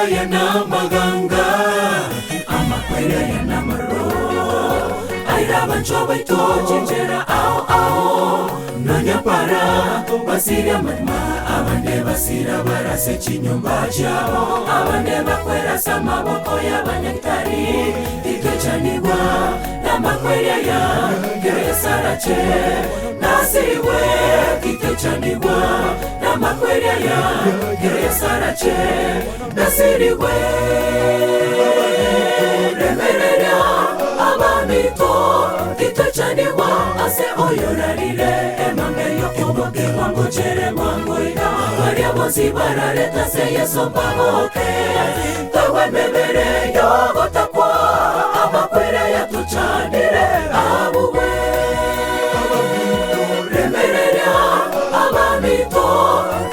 Aya namaganga, amakweri aya namaroro, Aira abanchwa baito chinchera ao ao, Nonya para basiria amarima, Abande basira barase chinyomba chiabo, Abande bakwera ase amaboko y'abanyagitari, Titwechanigwa namakweri aya, Kero Yeso arache nasirigwe, Titwechanigwa namakweri aya, Kero Yeso arache nasirigwe. Remereria abaminto, titwechanigwa ase oyorarire emambia y'okobokigwa ngochere mwango iga. Baria bonsi bararete ase Yeso mbagoke, togwe emebere y'ogotakwa, amakweri aya tochandire abugwe. Remereria abaminto,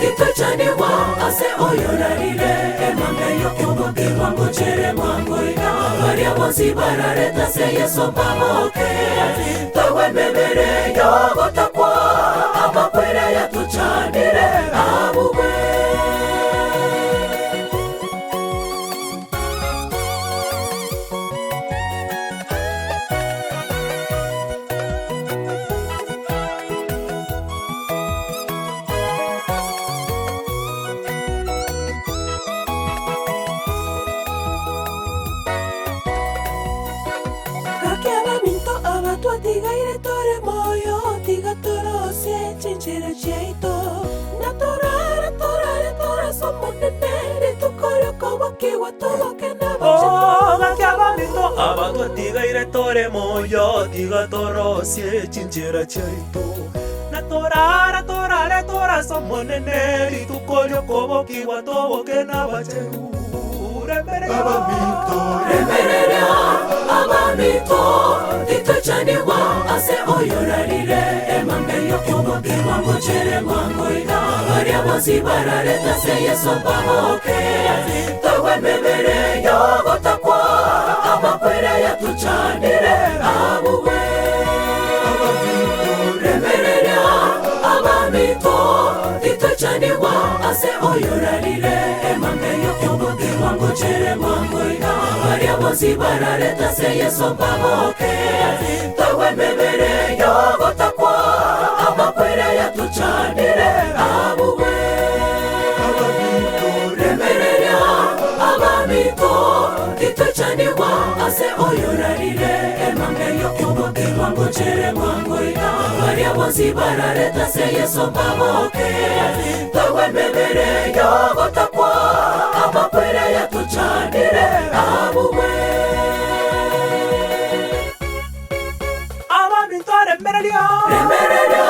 titwechanigwa ase oyorarire emambia y'okobokigwa ngochere mwango iga. Baria bonsi bararete ase Yeso mbagoke, togwe emebere y'ogotakwa, amakweri aya tochandire abugwe. Gaki abaminto aba twatigaire tore moyo, tiga torosie chinchera chiaito, na torare torare torase Omonene, rituko ri'okobokigwa toboke nabanchete. Oh, gaki abaminto aba twatigaire tore moyo, tiga torosie chinchera chiaito, na torare torare torase Omonene, rituko ri'okobokigwa toboke nabachenu. Remereria. Remereria abaminto, titwechanigwa ase oyorarire emambia y'okobokigwa ngochere mwango iga. Baria bonsi bararete ase Yeso mbagoke, togwe emebere y'ogotakwa, amakweri aya tochandire abugwe. Remereria abaminto, titwechanigwa ase oyorarire emambia y'okobokigwa ngochere mwango iga. Baria bonsi bararete ase Yeso mbagoke, togwe emebere y'ogotakwa, amakweri aya tochandire abugwe. Remereria abaminto, titwechanigwa ase oyorarire emambia y'okobokigwa ngochere mwango iga. Baria bonsi bararete ase Yeso mbagoke, togwe emebere y'ogotakwa, amakweri aya tochandire abugwe. Abaminto remereria. Remereria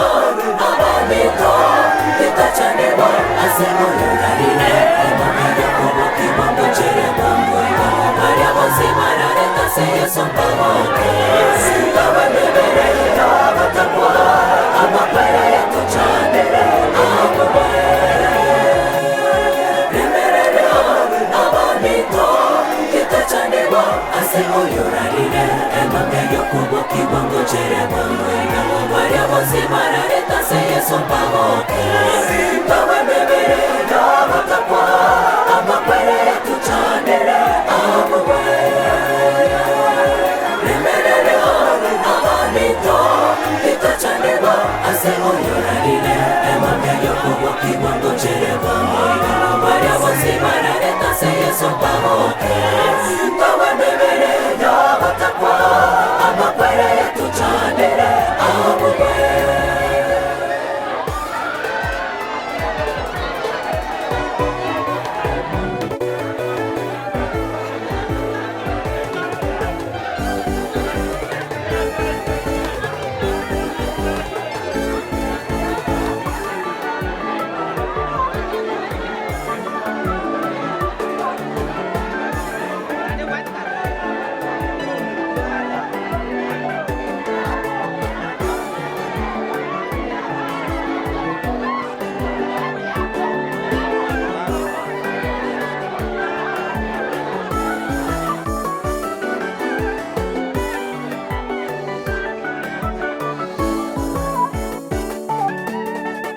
abaminto, titwechanigwa ase oyorarire emambia y'okobokigwa ngochere mwango iga. Baria bonsi bararete ase Yeso mbagoke, togwe emebere y'ogotakwa, amakweri aya tochandire abugwe. Remereria abaminto, titwechanigwa ase oyorarire emambia y'okobokigwa ngochere mwango iga. Baria bonsi bararete ase Yeso mbagoke, togwe emebere y'ogotakwa, amakweri aya tochandire abugwe. Remereria abaminto, titwechanigwa ase oyorarire emambia y'okobokigwa ngochere mwango iga. Baria bonsi bararete ase Yeso mbagoke, togwe emebere y'ogotakwa, amakweri aya tochandire abugwe.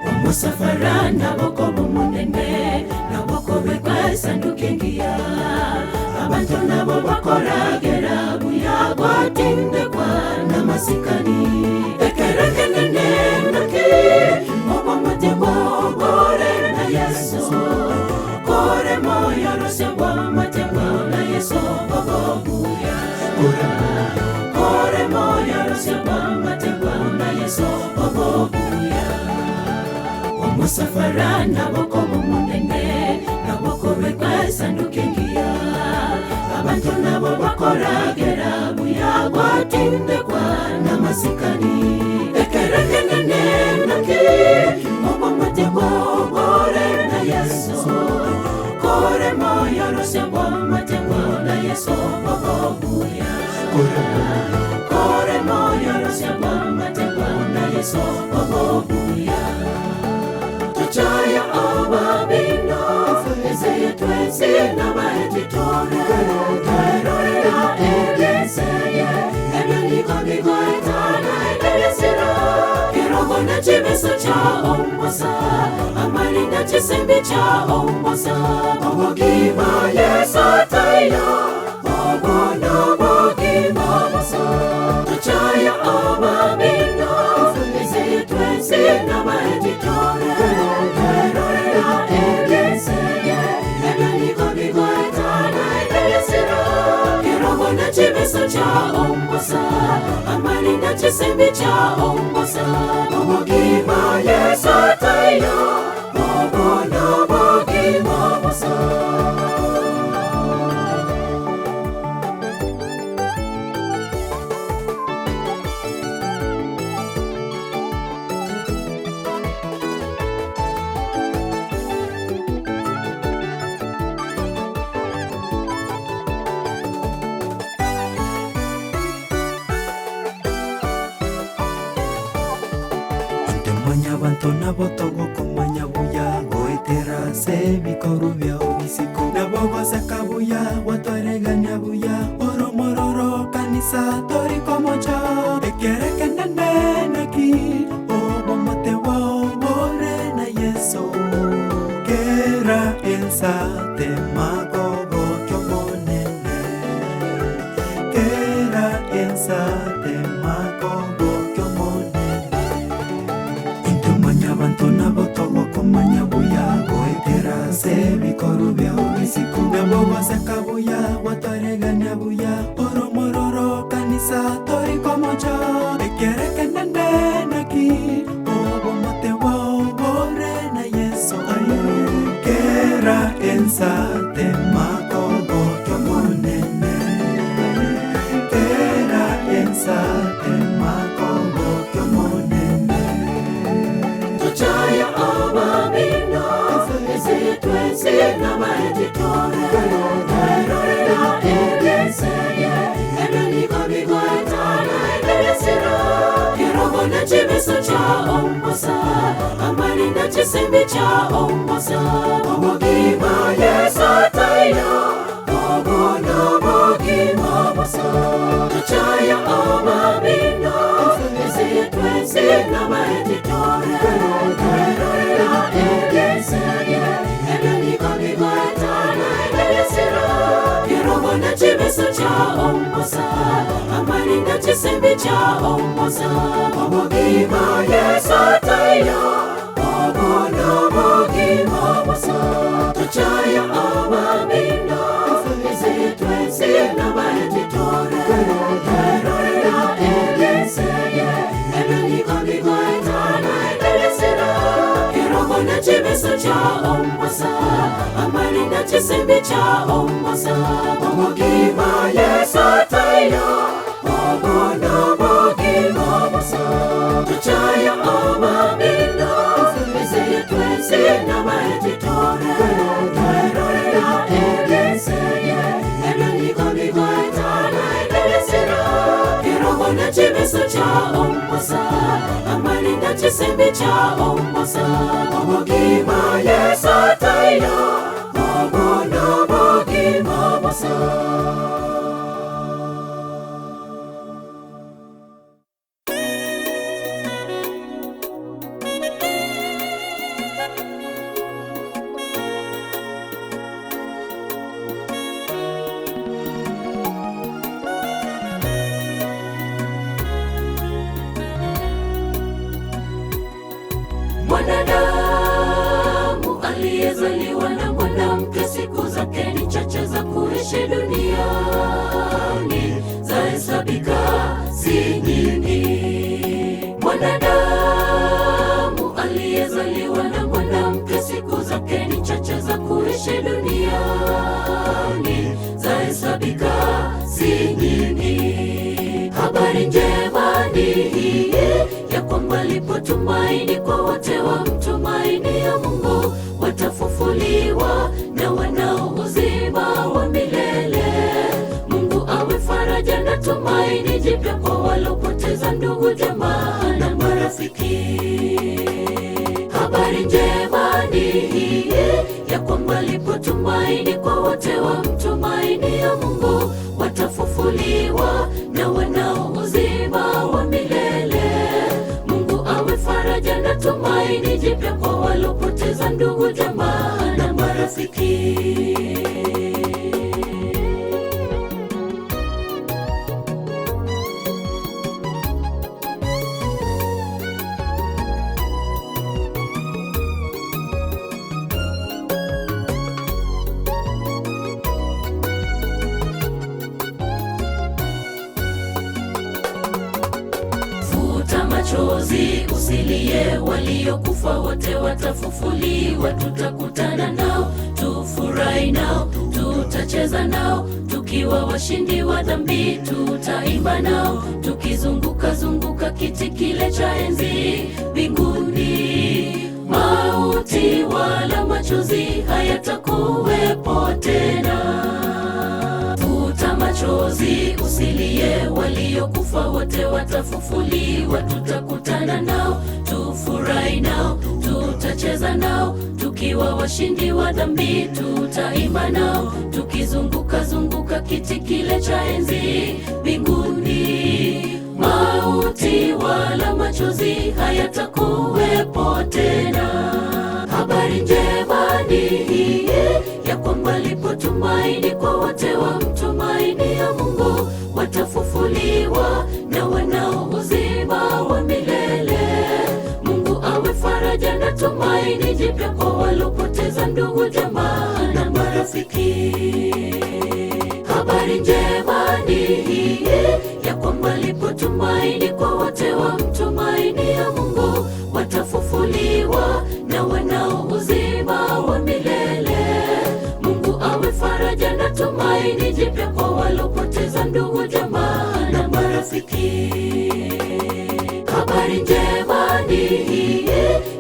Omosafara naboko b'Omonene, naboko b'ekwa. esanduku engiya Abanto nabo bakoragera buya gwatindekwa n'amasikani Ekerekenene naki obwamate bwobore na Yesu Kore moyo rose bwamate na Yesu obobuya Kore moyo rose bwamate na Yesu obobuya Omusafara naboko bomunene naboko bekw'esanduku engiya Abantu nabo bakoragera buya gwatindekwa n'amasikani Ekerekenene naki obwamate bwobore na Yesu Kore moyo rose bwamate na Yesu obobuya Kore moyo rose bwamate na Yesu obobuya Tuchaya ababino ezeye twese n'abahetitore Twerorera ebyeseye ebyo bigoetana ebyesiro Kirogo na chimeso cha ombosa amarinda chisembe cha ombosa Obogima Yesu tayo obono bogima bosa Tuchaya ababino ezeye twese n'abahetitore Twerorera ebyeseye ebyo bigoetana ebyesiro Kirogo na chimeso cha ombosa amarinda chisembe cha ombosa Obogima Yesu tayo obono bogima bosa Intemanya bantu nabo togokumanya buya goetera ase ebikoru byao bisiko nabo goseka buya gwatwaregania buya oromororo kanisa torikomocha ekerekenene naki obomote bwao bore na Yesu kera ensa temakogokia omonene kera ensa temakogokia omonene Intumanya bantu nabo togokumanya buya goetera ase ebikoru byao bisiko nabo goseka buya gwatwaregania buya oromororo kanisa torikomocha ekerekenene naki obomote bwao bore na Yesu kera ensa temakogokia omonene kera ensa temakogokia omonene Tuchaya ababino ezeye twese n'abahetitore Twerorera ebyeseye ebyo niko bigoetana ebyesiro Kirogo na chimeso cha ombosa amarinda chisembe cha ombosa Obogima Yesu tayo obono bogima bosa Tuchaya ababino ezeye twese n'abahetitore Twerorera ebyeseye ebyo niko bigoetana ebyesiro Kirogo na chimeso cha ombosa amarinda chisembe cha ombosa Obogima Yesu tayo obono bogima bosa Tuchaya ababino ezeye twese n'abahetitore Twerorera ebyeseye ebyo niko bigoetana ebyesiro Kirogo na chimeso cha ombosa amarinda chisembe cha ombosa Obogima Yesu tayo obono bogima bosa Tuchaya ababino ezeye twese n'abahetitore Twerorera ebyeseye ebyo niko bigoetana ebyesiro Kirogo na chimeso cha ombosa amarinda chisembe cha ombosa Obogima Yesu tayo obono bogima bosa Mwanadamu aliyezaliwa na mwanamke, siku zake ni chache za kuishi duniani, zahesabika si nyingi. Mwanadamu aliyezaliwa na mwanamke, siku zake ni chache za kuishi duniani, zahesabika si nyingi. Habari njema ni hii ya kwamba lipo tumaini kwa wote wamtumainia Mungu, watafufuliwa na wanao uzima wa milele. Mungu awe faraja na tumaini jipya kwa walopoteza ndugu, jamaa na marafiki. Habari njema ni hii ya kwamba lipo tumaini kwa wote wamtumainia Mungu, watafufuliwa na wanao uzima wa milele. Mungu awe faraja na tumaini jipya kwa walopoteza ndugu, jamaa na marafiki. Futa machozi usilie, waliokufa wote watafufuliwa. Tutakutana nao, tufurahi nao, tutacheza nao, tukiwa washindi wa dhambi. Tutaimba nao, tukizunguka zunguka kiti kile cha enzi mbinguni. Mauti wala machozi hayatakuwepo tena. Futa machozi usilie, waliokufa wote watafufuliwa. Tutakutana nao, tufurahi nao, tutacheza nao, tukiwa washindi wa dhambi. Tutaimba nao, tukizunguka zunguka kiti kile cha enzi mbinguni. Mauti wala machozi hayatakuwepo tena. Habari njema ni hii ya kwamba lipo tumaini kwa wote wamtumainia Mungu, watafufuliwa na wanao uzima wa milele. Mungu awe faraja na tumaini jipya kwa walopoteza ndugu, jamaa na marafiki. Habari njema ni hii ya kwamba lipo tumaini kwa wote wamtumainia Mungu, watafufuliwa na wanao uzima wa milele. Mungu awe faraja na tumaini jipya kwa walopoteza ndugu, jamaa na marafiki. Habari njema ni hii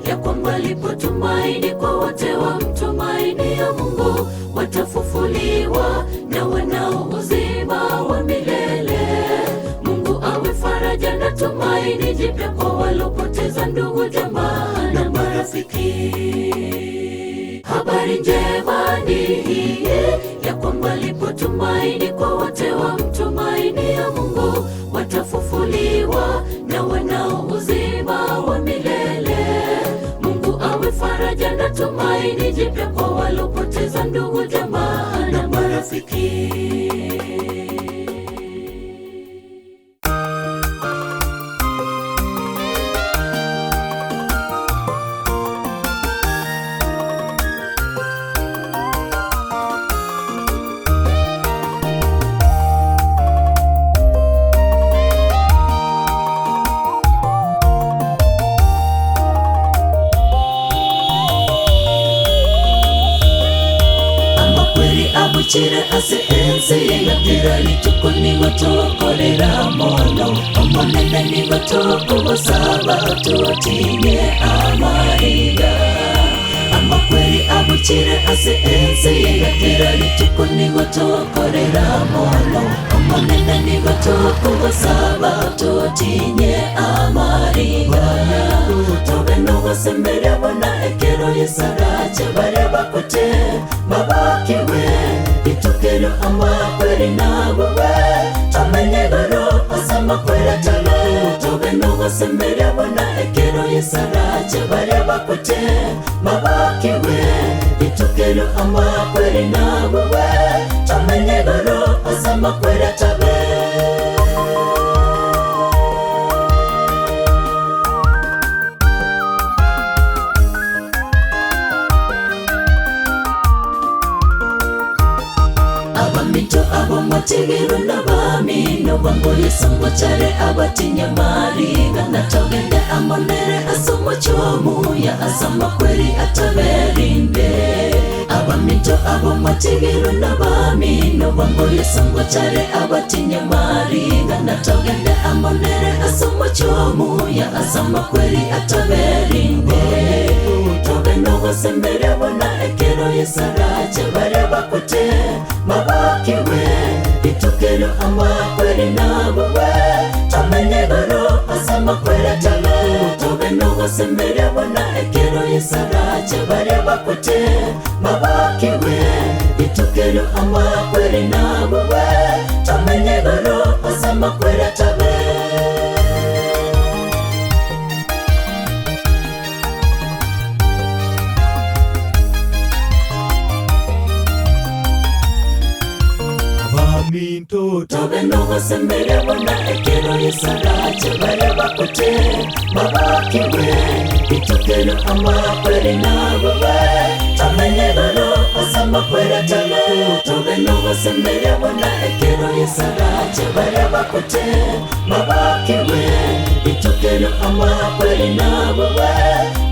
ya kwamba lipo tumaini kwa wote wamtumainia Mungu, watafufuliwa na wanao uzima wa milele. Mungu awe faraja na tumaini jipya kwa walopoteza ndugu, jamaa na marafiki. Habari njema ni hii ya kwamba lipo tumaini kwa wote wamtumainia Mungu, watafufuliwa na wanao uzima wa milele. Mungu awe faraja na tumaini jipya kwa walopoteza ndugu, jamaa na marafiki. Amakweri abuchire ase ensi yengatira rituko nigo tokorera mono omonene nigo tokogosaba tutinye amariga amakweri abuchire ase ensi yengatira rituko nigo tokorera mono omonene nigo tokogosaba tutinye amariga tobe nogosemberia bona ekero yesarache baria bakote babakiwe itukero amakweri nabowe tomenye goro ase amakweri atalo tobe nogosemberia bona ekero yesarache baria bakote babakiwe itukero amakweri nabowe tomenye goro ase amakweri atabe. mwatigirwe nabamino, bwango Yeso ngochare abatinye mariga, na togende amo nere ase omochie omuya, ase amakweri ataberinde. Abaminto abo mwatigirwe nabamino, bwango Yeso ngochare abatinye mariga, na togende amo nere ase omochie omuya, ase amakweri ataberinde. Tobe nogosemeria buna ekero Yeso arache baria bakwete babokigwe, rituko erio amakweri nabogwe, tomenye igoro ase amakweri atabe. Tobe nogosemeria buna ekero Yeso arache baria bakwete babokigwe, rituko erio amakweri nabogwe, tomenye igoro ase amakweri atabe. Abaminto Tobe nogosemeria buna ekero Yeso arache baria bakwete babokigwe, rituko erio amakweri nabogwe, tomenye igoro ase amakweri atabe. Tobe nogosemeria buna ekero Yeso arache baria bakwete babokigwe, rituko erio amakweri nabogwe,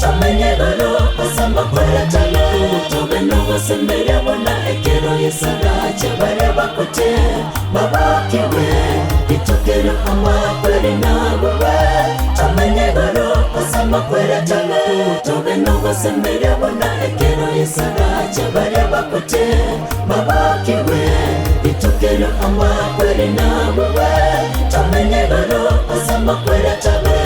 tomenye igoro ase amakweri atabe. Tobe nogosemeria buna ekero Yeso arache baria bakwete babokigwe, rituko erio amakweri nabogwe, tomenye igoro ase amakweri atabe. Tobe nogosemeria buna ekero Yeso arache baria bakwete babokigwe, rituko erio amakweri nabogwe, tomenye igoro ase amakweri atabe.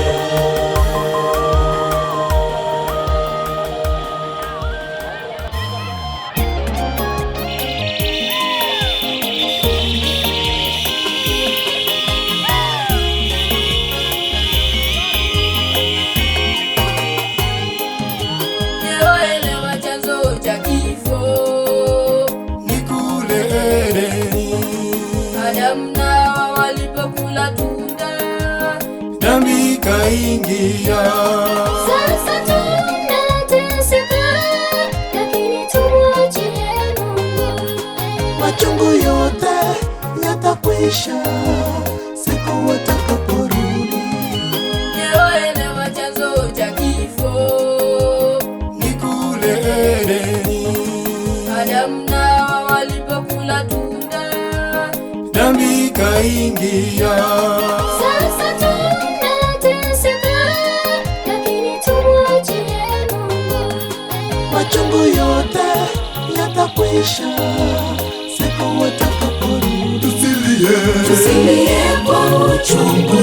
Elewa chanzo cha kifo, ni kule Edeni, Adamu na Hawa walipokula tunda, dhambi ikaingia. Sasa tunateseka, lakini tumwachie Mungu. Machungu yote yatakwisha siku watakaporudi. elewa chanzo cha kifo, Ni kule Edeni, Adamu na Hawa walipokula tunda, dhambi ikaingia. Sasa tunateseka, lakini tumwachie Mungu. Machungu yote yatakwisha siku watakaporudi. Tusilie, Tusilie kwa uchungu,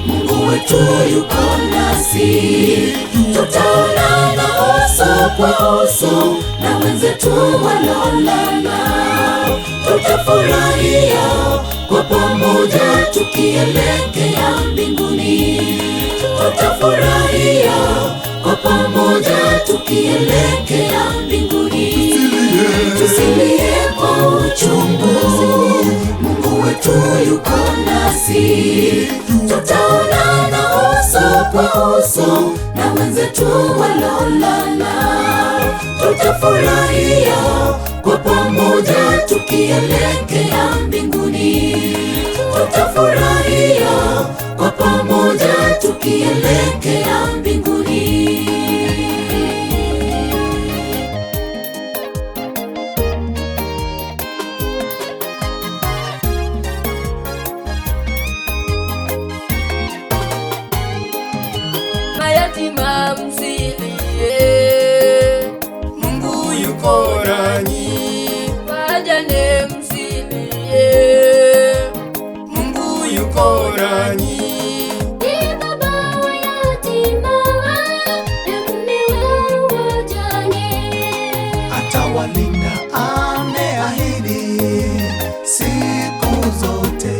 Mungu wetu yuko nasi. Tutaonana uso kwa uso na wenzetu walolala. Tutafurahia kwa pamoja tukielekea mbinguni. Tutafurahia kwa pamoja tukielekea mbinguni. Tusilie kwa uchungu, Mungu wetu yuko nasi. Tutaonana uso kwa uso na wenzetu walolala. Tutafurahia kwa pamoja tukielekea mbinguni. Tutafurahia kwa pamoja tukielekea mbinguni. mayatima msilie, Mungu yuko nanyi, wajane msilie, Mungu yuko nanyi. Ni baba wa yatima na mume wa wajane. Atawalinda, ameahidi siku zote.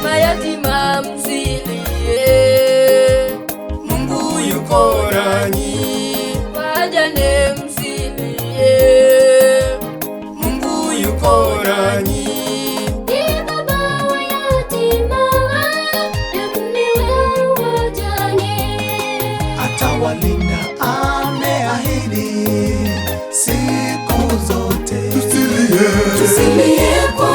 mayatima msilie, Mungu yuko nanyi, wajane msilie, Mungu yuko nanyi. Ni baba wa yatima na mume wa wajane. Atawalinda, ameahidi siku zote. Tusilie, Tusilie kwa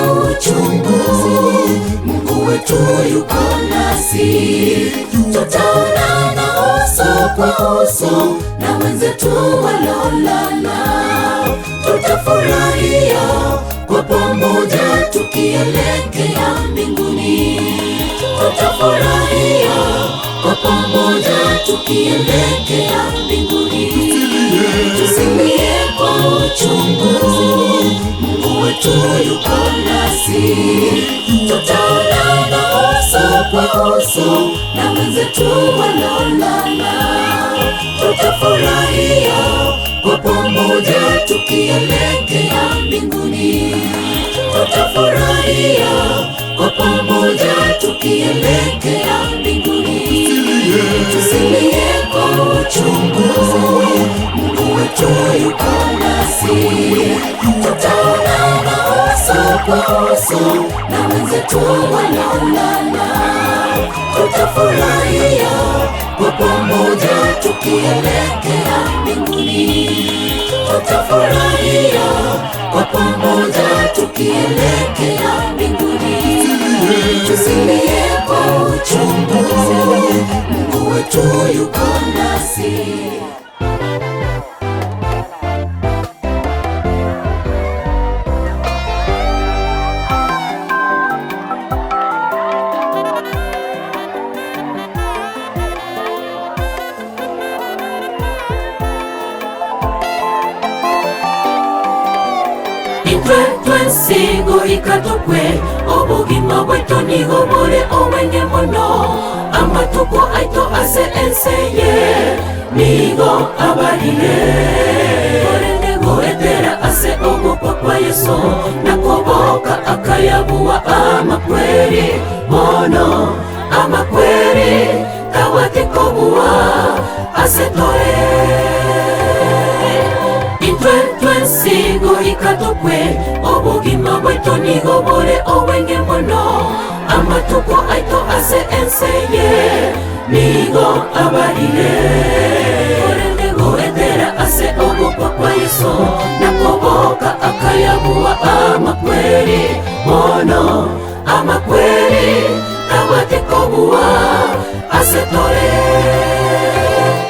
uchungu, Mungu wetu yuko nasi. Tutaonana uso kwa uso na wenzetu walolala, tutafurahia kwa pamoja tukielekea mbinguni. Tutafurahia kwa pamoja tukielekea mbinguni. Tusilie kwa uchungu, Mungu wetu yuko nasi. Tutaonana uso kwa uso na wenzetu walolala, tutafurahia kwa pamoja tukielekea mbinguni. Tutafurahia kwa pamoja tukielekea mbinguni. Tusilie kwa uchungu, Mungu wetu yuko nasi. Tutaonana uso kwa uso na wenzetu walolala, tutafurahia kwa pamoja tukielekea mbinguni. Tutafurahia kwa pamoja tukielekea mbinguni. Tusilie kwa uchungu, Mungu wetu yuko nasi. Itwe twensigo ikatukwe obugima bwetu nigo bure obwenge mono amatuko aito ase enseye nigo abarire korende goetera ase ogokwa kwa Yesu nakoboka akayabuwa amakweri mono amakweri tawatikobuwa ase tore Itwe twensigo ikatukwe obugima bwetu nigo bure obwenge mono amatuko aito ase enseye nigo abarire korende goetera ase ogokwa kwa Yesu nakoboka akayabuwa amakweri mono amakweri tabatikobuwa ase tore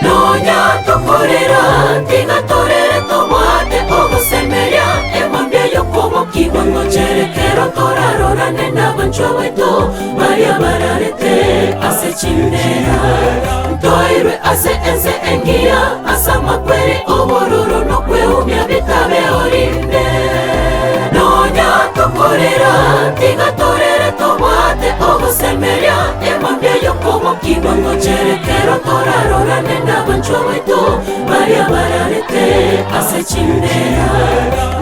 nonya tokorera tigatorere tobwate ogosemeria emambia yokobokigwa ngocherekero torarorane nabanchwa baitu baria bararete ase chindera ntoirwe ase ense engiya ase amakweri obororo nokweumia bitabe orinde nonya tokorera tigatorere tobwate ogosemeria emambia yokobokigwa ngocherekero torarorane nabanchwa baitu baria bararete ase chindera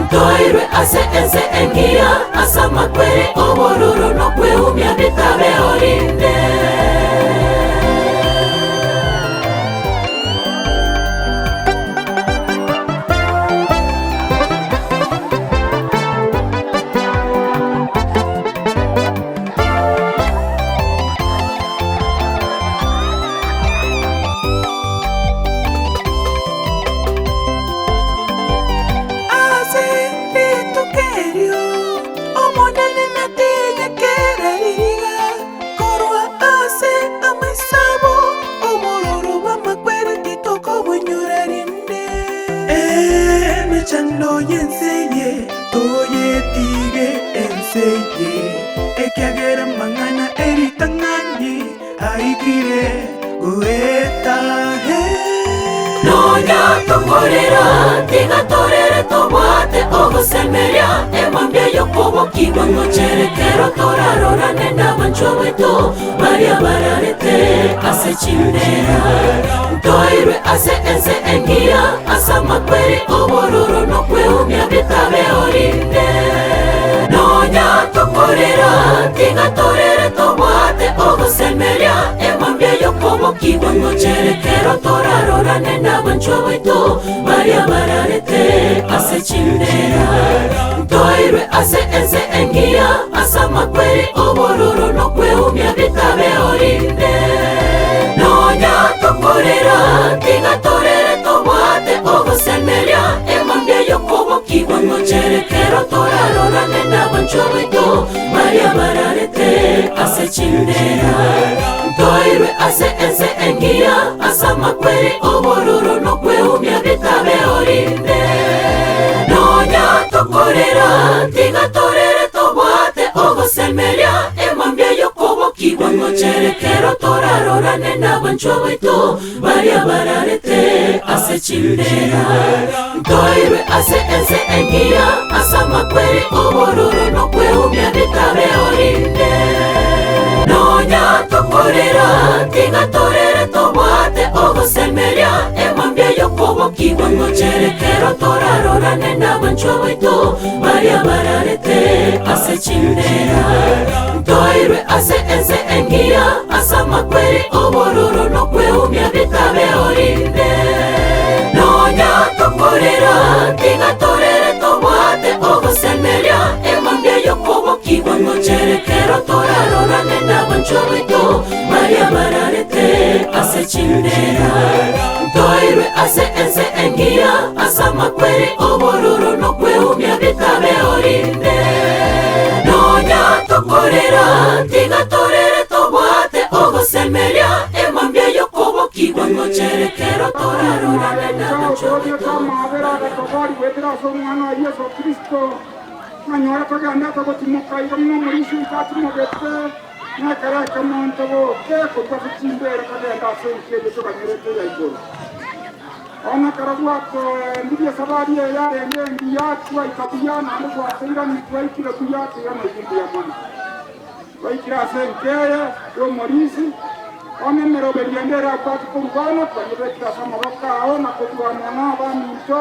ntoirwe ase ense engiya ase amakweri obororo nokweumia bitabe orinde. Ase ritukerio omonene nategekereriga korwa ase amaisabo obororo bw'amakweri titokobonyora-rinde emechando y'enseye toyetige enseye ekiagera mang'ana eritang'ani aikire goetahe. Nonya tokorera tigatorere tobwate ogosemeria emambia yokobokigwa ngocherekero torarorane nabanchwa baitu baria bararete ase chindera ntoirwe ase ense engiya ase amakweri obororo nokweumia bitabe orinde nonya tokorera tigatorere tobwate ogosemeria emambia yokobokigwa ngocherekero torarorane nabanchwa baitu baria bararete ase chindera ntoirwe ase ense engiya ase amakweri obororo nokweumia bitabe orinde nonya tokorera tigatorere tobwate ogosemeria emambia yokobokigwa ngocherekero torarorane nabanchwa baitu. chimbera Ntoirwe ase ense engiya ase amakweri obororo nokweumia bitabe orinde Nonya tokorera tiga torere tobwate ogosemeria emambia yokobokigwa ngocherekero torarorane nabanchwa baito baria bararete ase chimbera Ntoirwe ase ense engiya ase amakweri obororo nokweumia bitabe orinde Nonya tokorera tiga torere tobwate ogosemeria emambia yokobokigwa ngocherekero torarorane nabanchwa baito baria bararete ase chimbera Ntoirwe ase ense engiya ase amakweri obororo nokweumia bitabe orinde Nonya tokorera tiga torere tobwate ogosemeria emambia yokobokigwa ngocherekero torarorane nabanchwa baito baria bararete ase chimbera Ntoirwe ase ense engiya ase amakweri obororo nokweumia bitabe orinde Nonya tokorera tiga torere tobwate ogosemeria emambia yokobokigwa ngocherekero torarorane nabanchwa baito Amabera gwetera ase omwana wa Yesu Kristo ng'anyora togenda togotimoka igo ng'a omorisi oitatimogete nakareka monto boke korwa ase chimbere kagenda ase enkeyo toganyerete ya igoro ona karabwato ndirie sabari eyarenge engiya twaika buya naende twateirani twaikire buya teirana ibuya mono twaikire ase enkeye ya omorisi ona emeroberio ende erakwati korubana twanyebekire ase amaboko ao na korwana na abaminto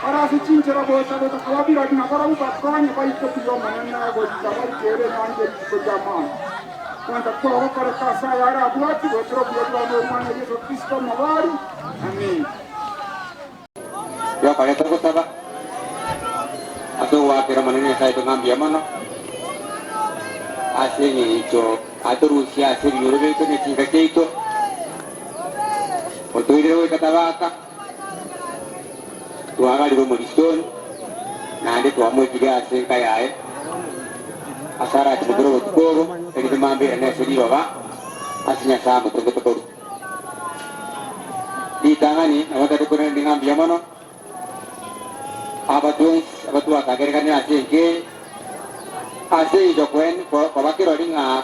ase chinchera gocha gocha kababirani na barabwo bakonye baike buya omonene goika baikere enyange rituko ria amani kwanza twagokoreka ase aya arabwati goetera obuya bwana omwana Yesu Kristo omobori amin. Yokoreta gosaba ase ogwakera omonene Nyasaye tong'ambia mono ase eng'encho atorusia ase ebinyoro biaito na echinka chiaito otoirire goika tabaka twagarire omorisoni naende twamwekire ase enka yaye ase aratimokere obotuko obo erinde mambere nese riroba ase Nyasaye amotongete korwa ritang'ani nabo ntari korenda ng'ambia mono abatwensi abatwakagerekania ase enke ase incho kwen kobakirori ng'a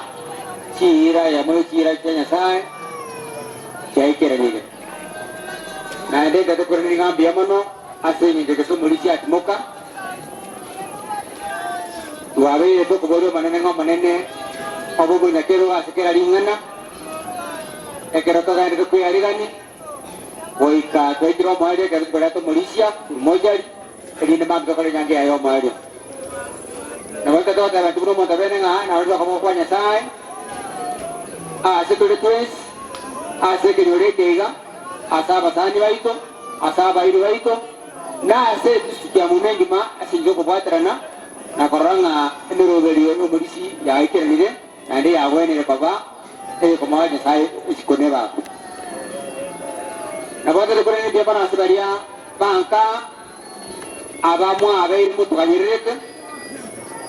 chiira yamo chiira chia Nyasaye chiaikeranire naende ntari korenda ng'ambia mono ase eng'encho gese omori chiatimoka twabeire tokoboria omonene ng'a omonene obo bonyakero ase kera ring'ana ekero togaendete kweyarigani goika twaikire omoerio ekero tukoreta omorisia omojari erinde mambi tokore enyangi yaye omoerio nabo eke togoteba nti buna omonto bene ng'a nabarabwo bakoboko kwa Nyasaye ase tore twensi ase ekenyoro eke iga ase abasani baito ase abairi baito na ase district ya Mumo engima ase inche okobwaterana na korora ng'a emeroberio ya omorisi yaikeranire naende yagwenire koba eyekomoa Nyasaye isiko na ebako. Nabo ntari korenda mbuya mono ase baria banka abamwabeire motoganyererete,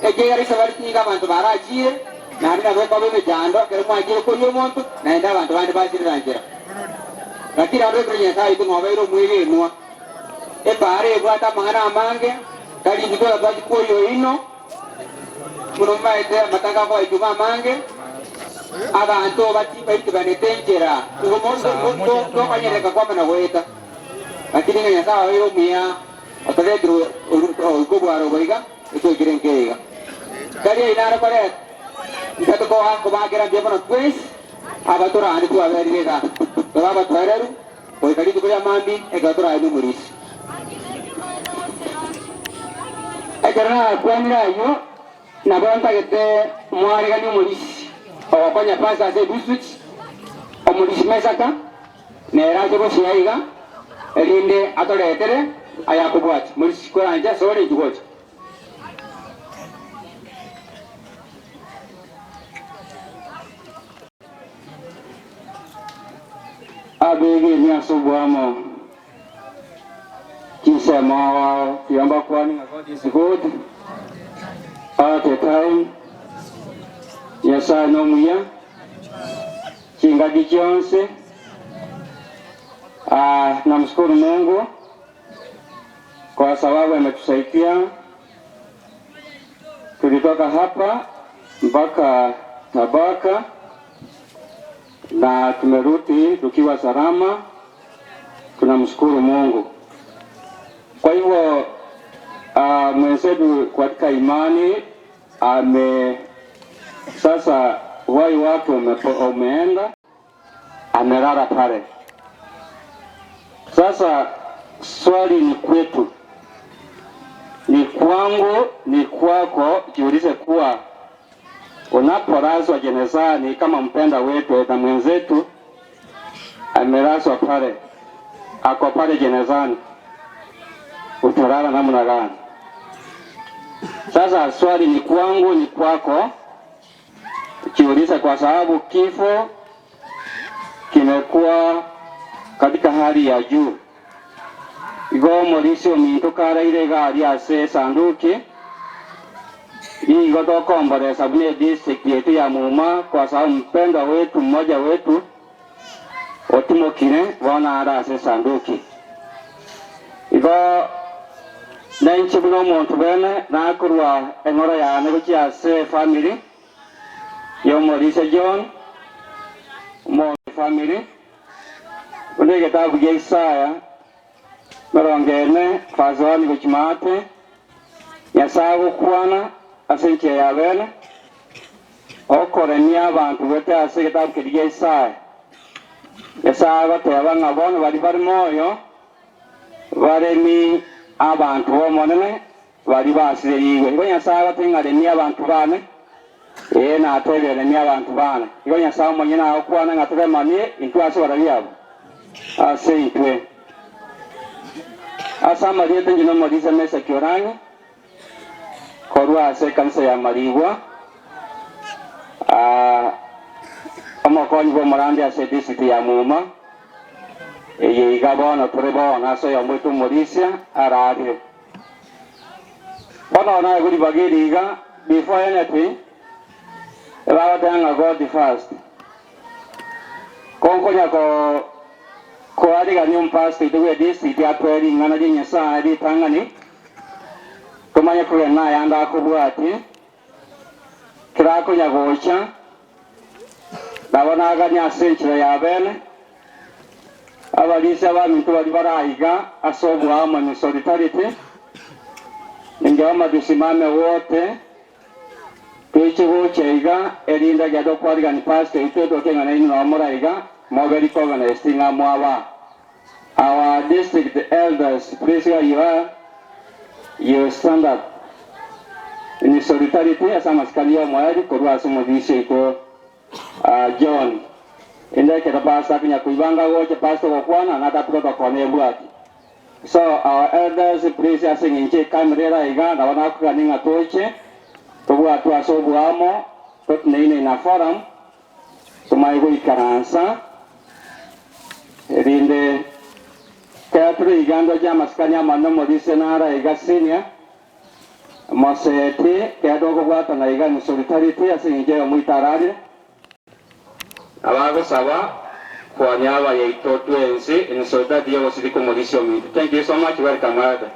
ekiagera esabari nigo abanto barachire, naende nabo ekoba emechando ekero mwachire koyia omonto, naende abanto bande bachirera nchera. Lakini aro ekero Nyasae oito ng'a obeire omwegenwa, epaara ebwate amang'ana amange, tari intwe toratwachi koyia oino, buna momaete amatanga akobaituma amange, abanto baitibanete enchera, igo tokonyerereka kwamana goeta. Lakini ng'a Nyasae obeire omuya, otoretire oika obwaro obo iga, etwaikire enka eye iga. Tari ayio naro koreta, inche tokobakera mbuya mono twensi, aba torande twaberire iga, tobe abatoereru, goika rituko ria mambia ekero toraime omorisia. Ekero nakwanire ayio, nabo ntagete mwareganie omorisia ogokonya pastor ase edistrict, omorisia Mesaka, nere ache gochia iga, erinde atoretere ayakobwatia. Morisia koranche asore inchuo gocha. Abegeni ase oboamo chinsemo ao tiga mbakwane ng'a God is good all the time. Nyasaye nomuya chingaki chionsi. Ah, namshukuru Mungu kwa sababu ametusaidia. Tulitoka hapa mpaka Tabaka na tumerudi tukiwa salama. Tunamshukuru Mungu. Kwa hivyo mwenzetu katika imani ame sasa uhai wake umeenda, amelala pale. Sasa swali ni kwetu, ni kwangu, ni kwako, jiulize kuwa unapolazwa jenezani kama mpenda wetu na mwenzetu amelazwa pale, ako pale jenezani, utalala namna gani? Sasa swali ni kwangu, ni kwako, jiulize, kwa sababu kifo kimekuwa katika hali ya juu. Igo omorisia ominto karaire iga aria ase esanduki, nigo tokomboresa buna edistrict yetu ya Muma, kwa sababu mpendwa wetu mmoja wetu otimokire bono are ase esanduki. Igo nainche buna omonto bene nakorwa eng'oro yane gochia ase efamiri ya omorisia John, omonto efamiri, buna egetabu gia Isaya 40 verse 1 gochia maate, Nyasae agokwana ase enchera ya bene, okoremia abanto goetera ase egetabu keria gia Isaya. Nyasae agoteba ng'a bono baria bare moyo baremi abanto b'Omonene baria basirerigwe. Igo Nyasae agoteba ng'a remia abanto bane, ee, natebire remia abanto bane. Igo Nyasae omonyene agokwana ng'a toremanie intwe ase barabwo abwo, ase intwe. Ase amarieta inche nomorisia Mesaki Orangi, korwa ase ekanisa ya Marigwa, omokonyi bw'omorandia ase edistrict ya Muma, eye iga bono tore bono ase oyomo oito omorisia ararire. Bono naye ribaga eri iga, before anything, ebagoteba ng'a God first. Konkonya ko koarigania omopastor oito bwe district atoe ring'ana ria Nyasaye ritang'ani, tomanye kogenda ayande akobwatie, kerakonya gocha, nabo naganie ase enchera ya bene, abarisia baminto baria bare aiga ase oboamo in solidarity, ningeomba tusimame wote, toiche gocha iga, erinde ekero tokwarigania pastor oito toke ng'a nainwe nabo more aiga, mobe recognized ng'a mwaba our district elders, please where you are, you stand up in solidarity ase amasikani y'omoerio korwa ase omobisia oito John. Inde ekero pastor akonya koibanga gocha pastor ogokwana nata protocol nebwati. So our elders please ase eng'encho ekamera ere aiga nabo nakogania ng'a toche tobwatwe ase oboamo totineine in a forum tomanye goikaransa erinde kera tore iga ndoche amasikani amanene omorisia nare aiga senior moseti kera tokobwatana iga in solidarity ase eng'encho eyomo ararire. Abagosaba kwania abayaito twensi in solidarity yogosirika omorisia ominto. Thank you so much, welcome elder.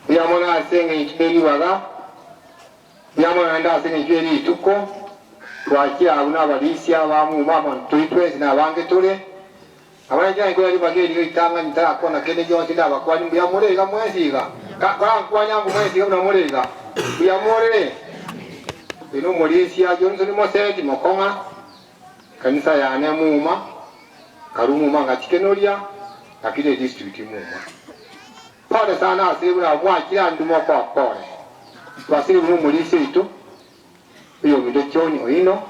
Mbuya mono ase engencho ye ribaga, mbuya mono naende ase engencho ye rituko, twachire abwo nabarisia ba muma abanto turi twensi na abange tore. Abana inche naikora ribaga eri ritang'ani ntarakwana kende gionsi ndabakwanie mbuya more iga mwensi iga. Korankwanie ango mwensi iga buna more iga. Mbuya more. Oyo nomorisia Johnson Moseti Mokong'a, kanisa yane muma, karwa muma ngachikenoria, lakini edistrict muma. Pole sana ase buna mwachire ande mokoa pole. Twasire buna omorisia oito, oyominto John Oino,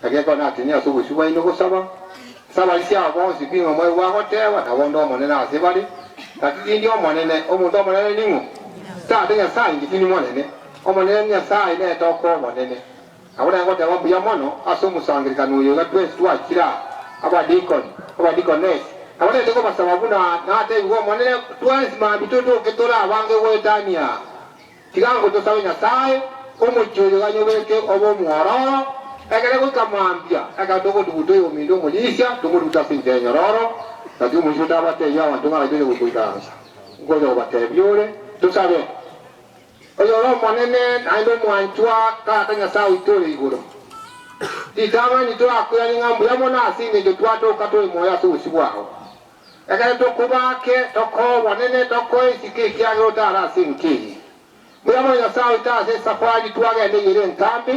naki ekero natenenire ase obosio bwaino gosaba, ase abarisia aba bonsi pi ng'a moigwe agoteba, nabo onde omonene ase bare, naki tindi omonene, omonto omonene ning'o? Tata Nyasae, inche tindi monene, Omonene Nyasae nere tokoa obonene. Nabo naye ngoteba mbuya mono ase omosangererekano oyo iga twensi twachire aa, abadikoni, abadikonesi, nabo naende kobasaba buna natebigwe Omonene, twensi mambia totoke tore abange goetania aa. Tiga ango tosabe Nyasae. Omochie oyo ganyobeke obe omwororo, ekere goika mambia, ekero togotuguta oyominto omorisia, tomotuguta ase enchera enyororo, gati omorisia otabatebie abanto ng'a gaki onye goikaransa, nkonya kobatebia ore, Tosabe. Oyore omonene naende omwanchwa, Tata Nyasae oito ore igoro. Ritang'ani torakoiranie ng'a mbuya mono ase engencho twatoka tore moyo ase obosio bwao. Ekero tokobaake, tokoe obonene, tokoe esiko ekiagera otare ase enka eye. Mbuya mono Nyasae oito ase esafari twagenda eyere entambe,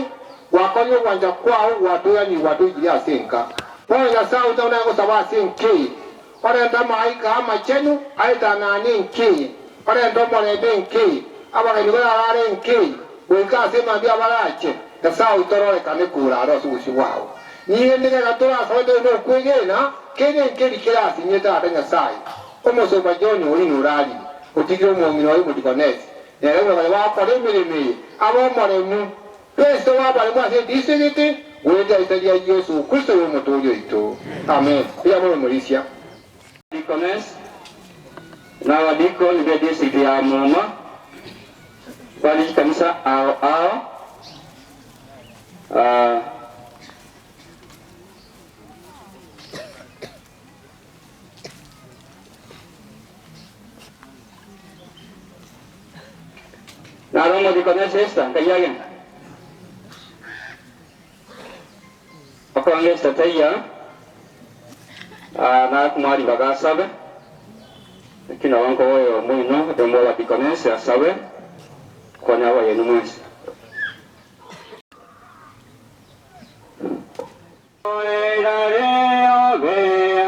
gwakorire ogwancha kwao gwatoiranirie gwatoikirie ase enka. Bono Nyasae oito buna ngosaba ase enka eye, orente amalaika amachenu aetanane enka eye, orente omorembe enka eye, abageni bararare enka eye, goika ase mambia barache, Nyasae oito ororekane korara ase obosio bwao. Nigo nigo torasabe tore nokwegena, kende nkeri kerasinyie Tata Nyasae. Omosomba John oria norarire, otigire omong'ina oye omodikonesi, nere buna baria bagokora emeremo eye, abe omoremu. Twensi tobe abaremu ase edistrikiti, goetera rieta ria Yeso Kristo oyo Omotooria oito. Amen. Mbuya mono omorisia. Deaconess na abadikoni be district ya Muma bare chikanisa ao ao. Ah. Naro omodikoni ase Esther, nkai agenda. Okoranga Esther taiyo, ah, nakomoa ribaga asabe, lakini nabo nkoba oyomo oino oyomo bw'abadikonesi asabe, konya abayeni mwensi. Oregare obe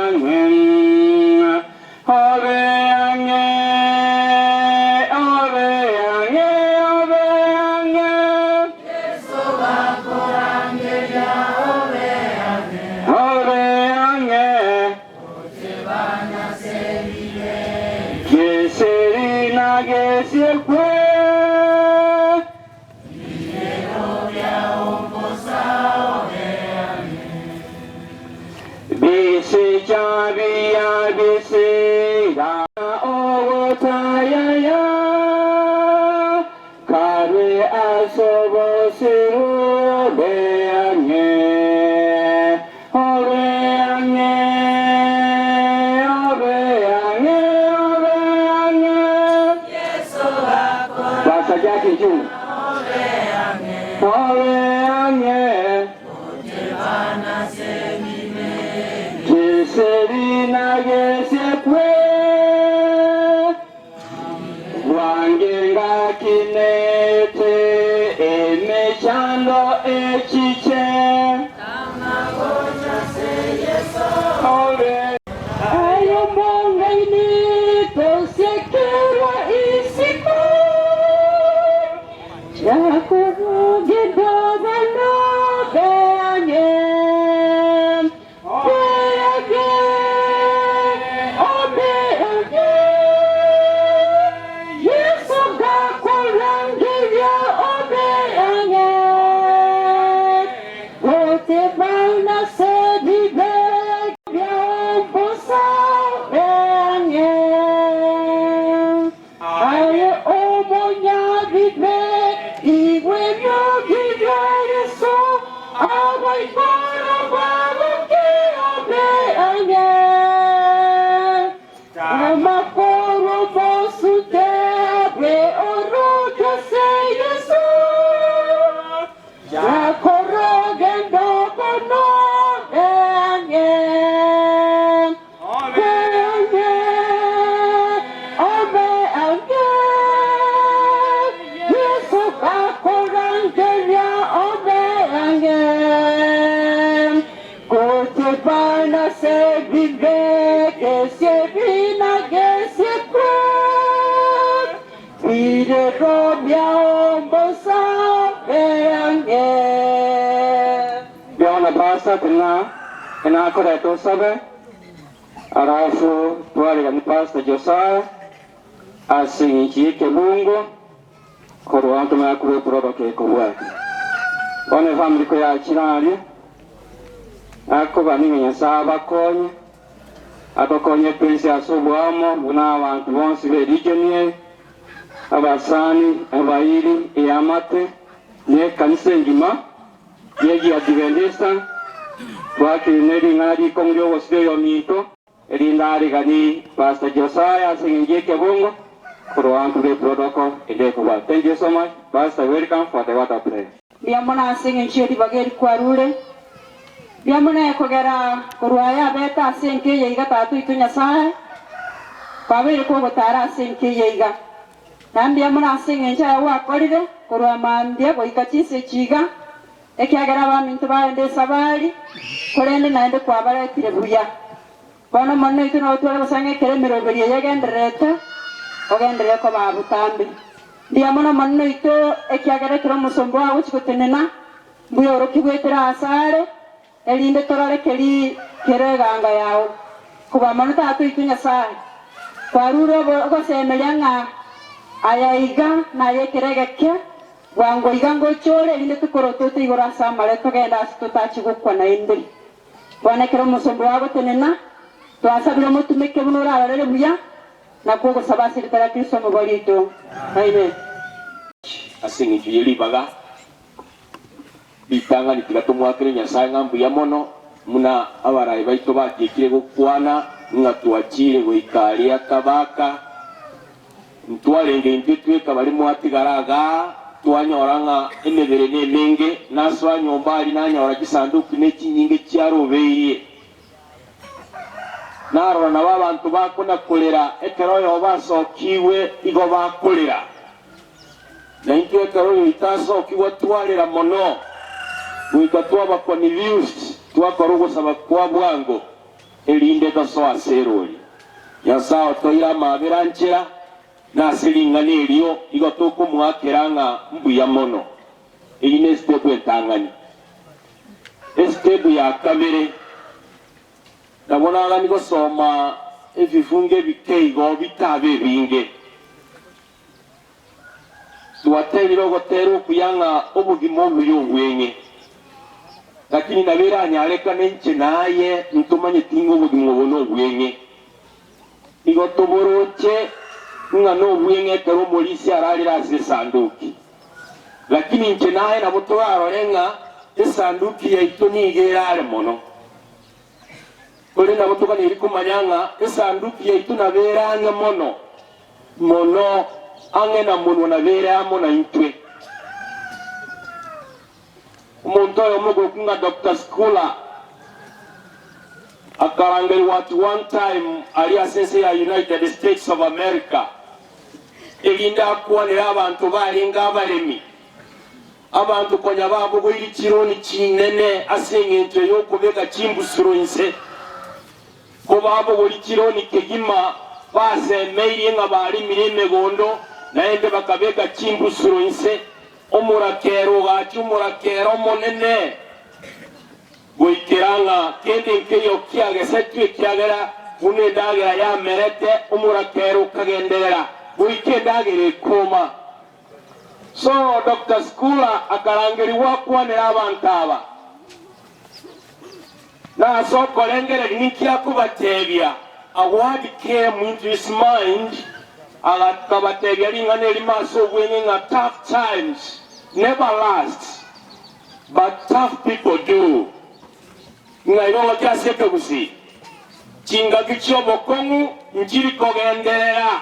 ang'e, obe ang'e, obe ang'e, obe ang'e. Obe ang'e. Geseri na gesiekwe. Pastor Jackie June. Obe ang'e. Geseri na gesekwe. Bwange ngakinete emechando echiche. Obe. Aye omong'aini tosekerwa isiko, Chakorogenda nobe ang'e, Obe ang'e, obe ang'e, Yeso gakorangeria obe ang'e, Gotebana se bibe biambosa obe ang'e. Aye omonyabibe igwe eriogi ria Yeso, abaiboro bagoke obe ang'e. Amakoro mosute bwe oroche ase Yeso, Yakorogendo bono obe ang'e. Obe ang'e, obe ang'e, Yeso gakorangeria obe ang'e. Gotebana se bibe gesie bina gesie kwe, Birero biaombosa obe ang'e. Bwana Pastor ting'a enakoreta osabe, alafu twaregani Pastor Josiah ase eng'encho y'ekebungo korwa ntomanya korwa eprotocol ekobwatia. Bono efamiri koyachire aria, nakoba ning'a Nyasae abakonye, atokonye twensi ase oboamo buna abanto bonsi be region eye, abasani, abairi, eamate. Nekanisa engima y'Egiadiventista twakire ne ring'ana rikong'u ri'ogosiria oyominto, erinde arigani Pastor Josiah ase eng'encho y'ekebungo korwa anto bw'eprotocol ende ekobwata. Thank you so much Pastor, welcome for the word of prayer. Mbuya mono ase engencho ye ribaga eri kwarure. Mbuya mono ekogera korwa aya abete ase enka eye iga Tata oito Nyasae, kwabeire kogotara ase enka eye iga. Na mbuya mono ase engencho aya gwakorire korwa mambia goika chinsa echi iga, ekiagera abaminto barende esabari, korende naende kwabaretire buya. Bono Omonene oito nagotware gose ang'e ekero emeroberio eye egendererete, ogenderere koba botambe. Mbuya mono Omonene oito, ekiagera ekero omosomba oo agochia gotenena, mbuya orokigwe etera aase are, erinde torore keri kere eganga yao. Kobua mono Tata oito Nyasae, kwarure ogosemeria ng'a aya iga naye ekero egeke, bwango iga ngocha ore, erinde tokorotote igoro ase amare togende ase totachie gokwa naende. Bono ekero omosomba oo agotenena, twasabire omotumeke buna orarorere buya, nakwo ogosaba ase erieta ria Kristo Omobori oito. Amen. Ase engencho ye ribaga ritang'ani tiga tomoakere Nyasae ng'a mbuya mono, buna abarai baito batiekire gokwana ng'a twachire goika aria Tabaka. Ntwarenge intwe tweka baria mwatigara agaa, twanyora ng'a emebere nemenge, nasoa nyomba aria nanyora chisanduki ne chinyinge chiarobeirie. Narora nabo abanto bakona-korera ekero oyobo asokigwe, igo bakorera. Na intwe ekero oyoito asokigwa twarera mono, goika twaba confused, twakora ogosaba kwa bwango, erinde tosoe ase erori. Nyasae otoire amaabera nchera, na ase ring'ana erio igo tokomoakera ng'a mbuya mono. Eyio nesitepu entang'ani. Esitepu ya kabere, nabo nagani gosoma ebifungo ebike igo bitabe ebinge. Twaterire ogotera okuya ng'a obogima obuya obweng'e, lakini nabo eranyarekane inche na aye ntomanyeti ng'a obogima obo nobweng'e. Igo toboroche ng'a nobweng'e ekero omorisia ararire ase esanduki. Lakini inche na aye nabo torarore ng'a esanduki yaito nigo erare mono. Korende nabo toganeiri komanya ng'a esanduki yaito nabo ere ang'e mono mono, ang'e na monwa nabo ere amo naintwe. Omonto oyomo okorokwa ng'a Doctor Schouler akarangerigwa at one time aria ase ense ya United States of America erinde akwanere abanto barenge abaremi. Abanto konya babogoirie chironi chinene ase engencho y'okobeka chimbusuro inse. Kobabogoria chironi kegima, basemeirie ng'a barimire emegondo, naende bakabeka chimbusuro inse. Omorakera ogacha omorakera omonene, goikera ng'a kende nkeiyo kiagesetwe, ekiagera buna endagera yamerete, omorakera okagenderera goika endagera ekoma. So Doctor Schooler akarangerigwa akwanere abanto aba, na ase okorengereria ninki akobatebia, a word came into his mind, akabatebia ring'ana erimo ase obweng'e ng'a tough times never last, but tough people do. Ng'a igo gochia ase ekegusii, chingaki chi'obokong'u nchiri kogenderera,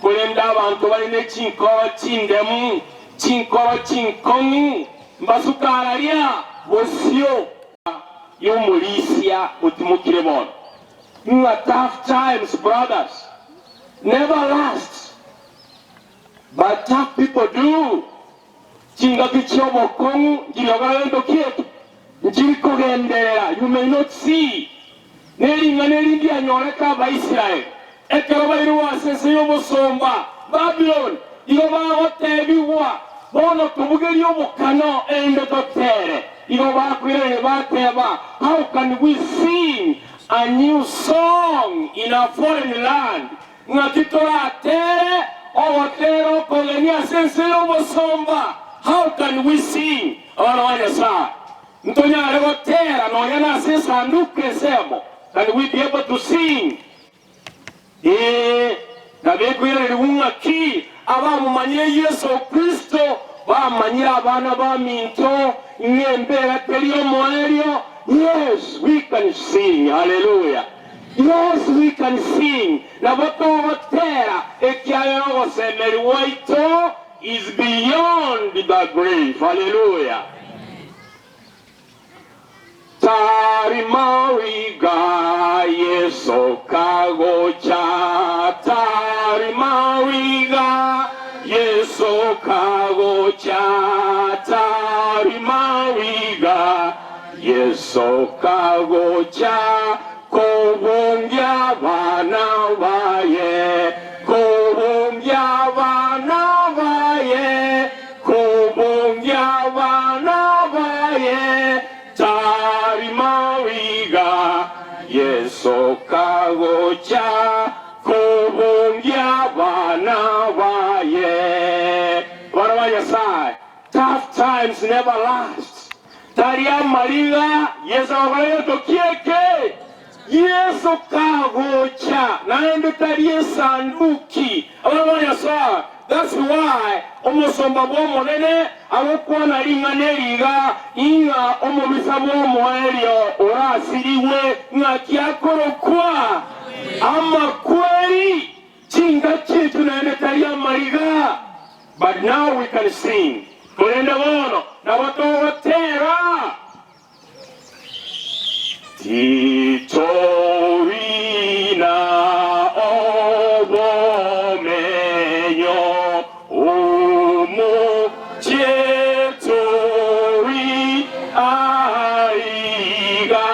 korende abanto bare ne chinkoro chindemu, chinkoro chinkong'u, mbasuke araria bosio y'omorisia otimokire bono. Ng'a tough times brothers never last, but tough people do. Chingaki chi'obokong'u nchirioga gento ki'eke, nchiri kogenderera, you may not see. Ne ring'ana eri ndianyorete Abaisraeli ekero bairwe ase ense y'obosomba, Babiloni, igo bagotebigwa, Bono tobugerie obokano, erinde totere. Igo bakoiraneria bateba, How can we sing a new song in a foreign land? Ng'aki toratere ogotera okogenia ase ense y'obosomba? How can we sing? Abana ba Nyasae, ntonyare gotera nonya nase esanduku ensemo? Can we be able to sing? Ee, nabo ekoiranerigwa ng'aki abamomanyire Yeso Kristo. Bamanyire abana baminto ng'a embera teri omoerio. Yes, we can sing, haleluya. Yes, we can sing. Nabo togotera ekiagera ogosemeria gwaito is beyond the grave. Haleluya. Tari mariga Yeso kagocha, tari mariga Yeso kagocha, tari mariga Yeso kagocha, kobongia bana baye, kobongia bana baye, kobongia bana baye, tari mariga Yeso kagocha, kobongia bana baye. Bana ba Nyasaye, tough times never last. Tari amariga Yeso agokora gento kieke. Yeso kagocha, naende tari esanduki. Abana ba Nyasaye, that's why omosomba bw'Omonene agokwana ring'ana eri iga, ing'a omobisa bw'omoerio orasirigwe ng'aki akorokwa amakweri. Chingaki echio naende tari amariga. But now we can sing. Korende bono nabo togotera. Titorina obomenyo omochie tori aiga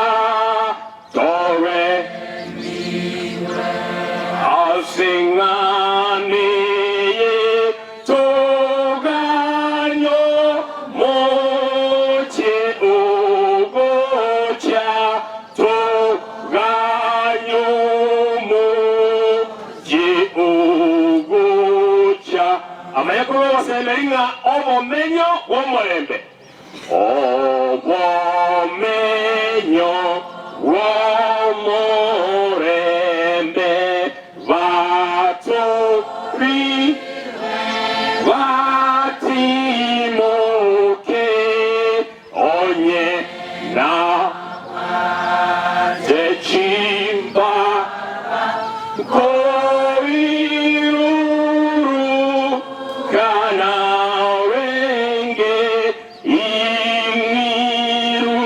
tore ase ng'ana eye toganyo mochie ogocha toganyo mochie ogocha. Amanye korwa ogosemeria ng'a obomenyo bw'omorembe, obomenyo bw'omorembe batori batimoke onye na chimba koiruru kana renge imiru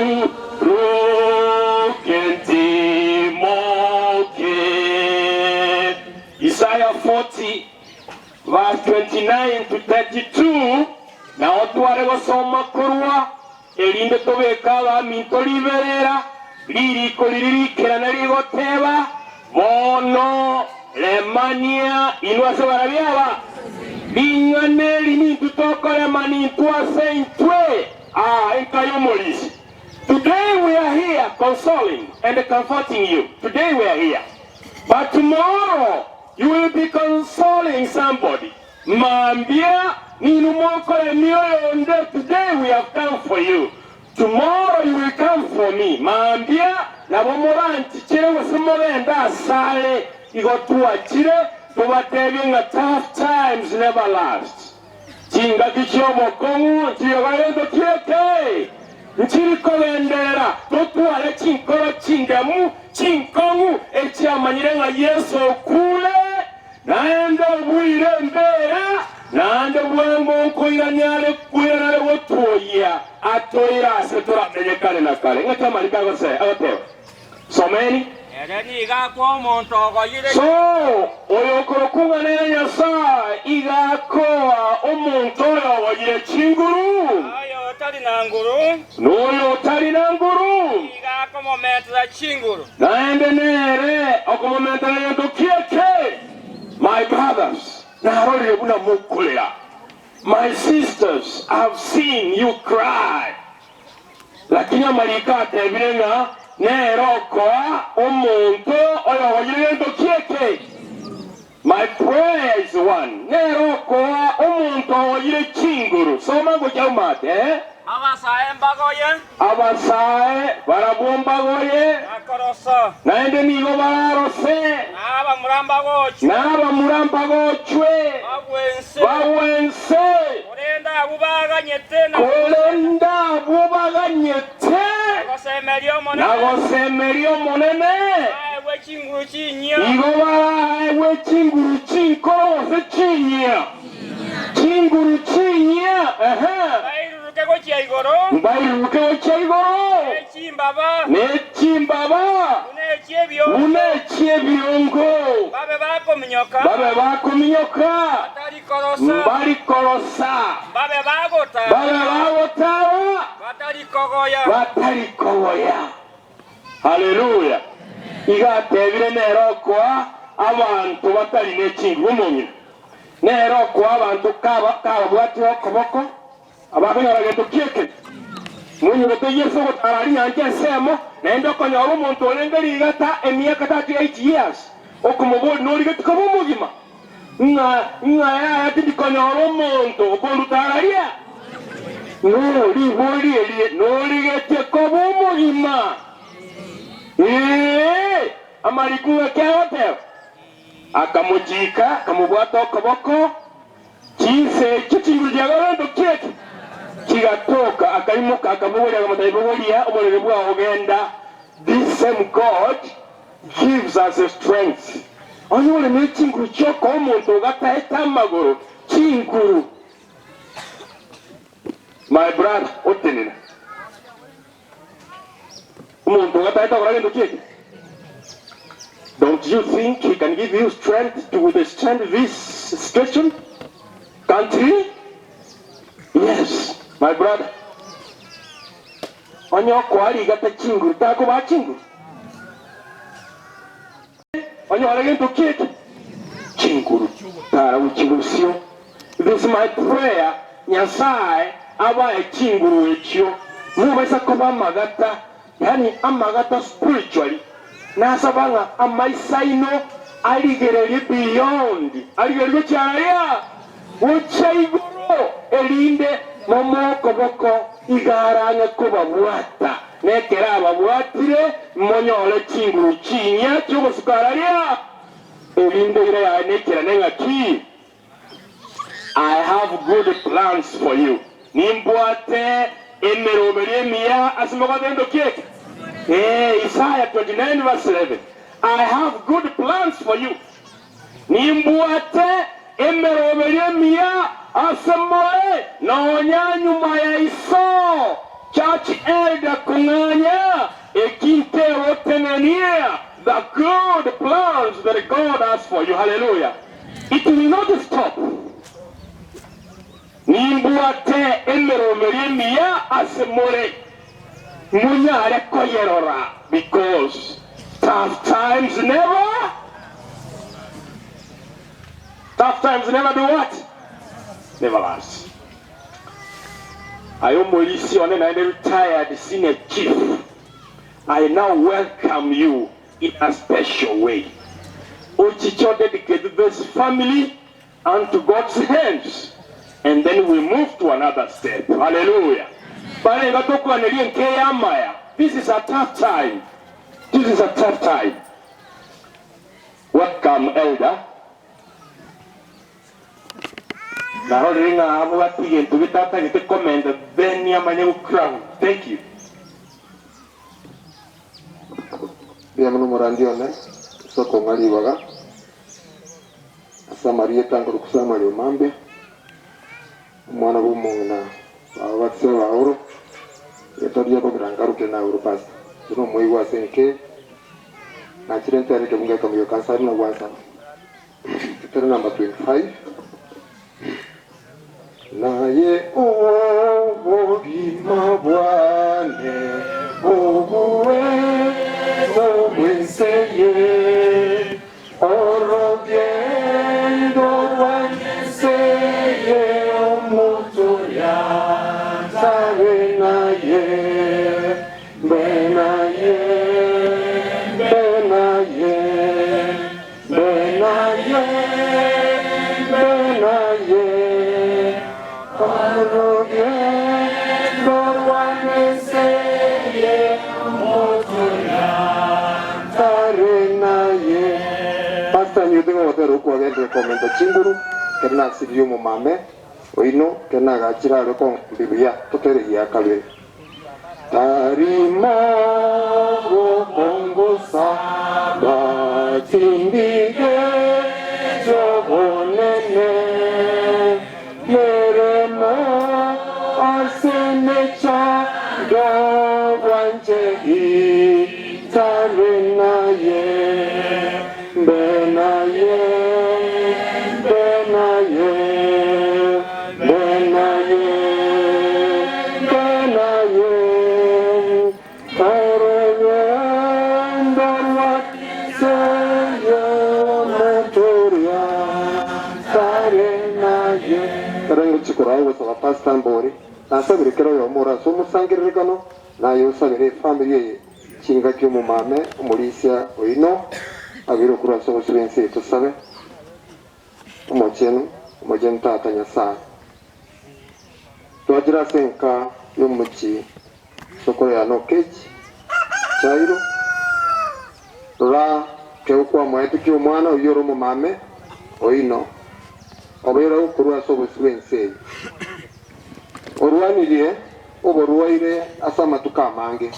rukentimoke. Isaiah 40 verse 29 to 32 nao tware gosoma korwa erinde tobeke abaminto riberera ririko riri rikerana rigoteba bono remania inwe ase barabwo aba ring'ana eri nintwe tokorema nintwe ase intwe aa enka y'omorisia. Today we are here consoling and comforting you. Today we are here. But tomorrow you will be consoling somebody. Mambia ninwe mokoremia oyonde. Today we have come for you. Tomorrow you will come for me. Mambia nabo moranchichere gose mogende asare igo twachire tobatebie ng'a tough times never last. Chingaki chi'obokong'u nchiriyoga gento kieke, nchiri kogenderera. Totware chinkoro chingemu chinkong'u echiamanyire ng'a Yeso okure, naende obuire embera, naende bwango nkoirania are koirana are gotwoyia atoire ase toramenyekane na kare. Ng'aki amariko agoteba? Someni. Ere nigo akoa omonto ogoyire. So, oyokorokwa ng'a nere Nyasae iga akoa omonto oyo ogoyire chinguru. Na oyo otari na nguru. Na oyo otari na nguru. Nigo akomomentera chinguru. Naende nere okomomentera gento ki eke? My brothers, narorire buna mokorera. My sisters, I've seen you cry. Lakini amariko atebire ng'a nere okoa omonto oyogoyire gento ki eke. My prayer is one, nere okoa omonto ogoyire chinguru. Soma gochia omate, eh. Abasae mbagoye. Abasae barabwo mbagoye. Na korosa. Naende nigo bararose. Na abamura mbagochwe. Na abamura mbagochwe. Bagwe inse. Bagwe inse. Korende abwo baganyete na Korende abwo baganyete gosemeria Omonene. na gosemeria Omonene. Baegwe chinguru chinyia. Igo baraegwe chinguru chinkoro gose chinyia. Chinguru chinyia, ehe. Bairuruke gochia igoro. Mbairuruke gochia igoro. Ne chimbaba. Ne chimbaba. Buna echi'ebiongo. Buna echi'ebiongo. Babe bakominyoka. Babe bakominyoka. Batari korosa. Mbari korosa. Babe bagotara. Babe bagotara. Batari kogoya. Batari kogoya. Haleluya! Iga atebire nere okoa abanto batari ne chinguru omong'ina, nere okoa abanto kababwatire okoboko, abakonyora gento ki'ekebe. Monyugete Yeso ogotara aria nyancha ensemo, naende okonyora omonto orenge rigata emiaka 38 years, okomoboria norigeti koba omogima? Ng'a ng'a yaya tindi konyora omonto okonduta araria? No ribori erie norigetie koba omogima? Ee, amariko ng'aki agoteba? Akamochika, akamobwata okoboko, chinsa echio chinguru chiagarorete kieki chigatoka, akaimoka, akabogoria, akamotebia, Bogoria oborere bwao genda. This same God gives us strength. Onye ore ne chinguru chiokoa omonto ogataete amagoro chinguru. My brother, otenena. Omonto ogataete agora gento kieke. Don't you think he can give you strength to withstand this situation? Can't he? Yes, my brother. Onye okoa rigata chinguru takobaa chinguru? Onyore gento ki eke? Chinguru. Tara gochia bosio. This my prayer, Nyasae abae chinguru echio, mobaisa koba amagata, yaani amagata spiritually, nasaba ng'a amaiso aino arigererie beyond, arigererie gochia aria, gochia igoro, erinde momoe okoboko iga arang'e kobabwata, na ekero ababwatire, monyore chinguru chinyia chi'ogosuka araria, erinde eira yaye neikerane ng'aki, I have good plans for you, nimbwate emeroberio emiya ase mogote ndoki eke. Ee, Isaya 29 verse 11, I have good plans for you. Nimbwate emeroberio emiya ase more nonya nyuma ya iso. Church elder kong'anya eki ntegotenenia the good plans that God has for you. Hallelujah. It will not stop. Nimbwate emeroberio emiya ase more monyare koyerora because tough times never tough times never do what? Never last. Aye omorisia one naende retired senior chief, I now welcome you in a special way. Ochiche o dedicate this family unto God's hands and then we move to another step. Hallelujah. Barenge tokwanerie enka ey'amaya. This is a tough time. This is a tough time. Welcome elder. Narorire ng'a abwate egento getatagete komenta then amanye go crown. Thank you. Mbuya mono omorandia one ase okong'a ribaga. Ase amarieta nkorokwa Samuel Omambia, omwana bw'omong'ina baba Batiseba Auro, erieta riria kogera ngaruke naurwe pastor. Inche nomoigwa ase enka eye, nachire ntere ekebungo ekemo gioka nsabe buna gwansaba. Totere number 25. Naye obogima bwane obue nobw'ense eye, orogendo rw'ense eye omonto yatabe naye, mbe naye, mbe naye. Mbe naye, mbe naye, orogendo rwane ense eye, omoto tare naye. Pastor Nyuthi ng'ogotera okwagenderera komenta chinguru, ekero nasiririe omomame. Oino ekero nagachire are kong'ambia buya, totere giakabere. Tarimo gokongosa batindige chobonene meremo ase emechando bwanche itare naye mbe naye mbe naye mbe naye mbe naye orogendo rwa motoria tare naye karango chikorayo gosaba pastor mbore nasabire kero oyomo ore ase omosangererekano naye osabire efamily eye chingaki omomame omorisia oino abire okorwa ase obosio bwa ense tosabe omochenu omochenu tata nyasaye twachire ase enka ya omochi sokoro ya nokechi chairo rora kegokwa mwaete kia omwana oyio ore omomame oino obeire okorwa ase obosio bwa ense eye orwanirie oborwaire ase amatuko amange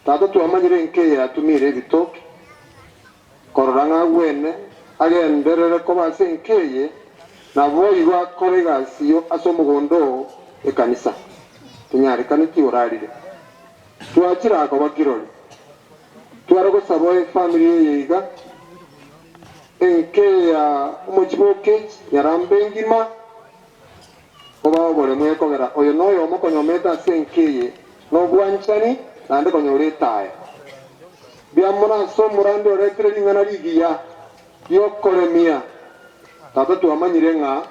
tata twamanyire enka eye yatumire ebitoki korora ng'a agwene agenderere koba ase enka eye nabo igo akora egasi ase omogondo oo ekanisa tinyarekaneti orarire twachire akoba kirori tware gosaba efamily eye iga enka ya omochi bwa Okechi nyarambe engima oba oboremo ekogera oyo noyo omokonyomete ase enka eye nobwanchani naende konyora etaya biamuna ase omorande oretire ring'ana rigiya riokoremia tata twamanyire ng'a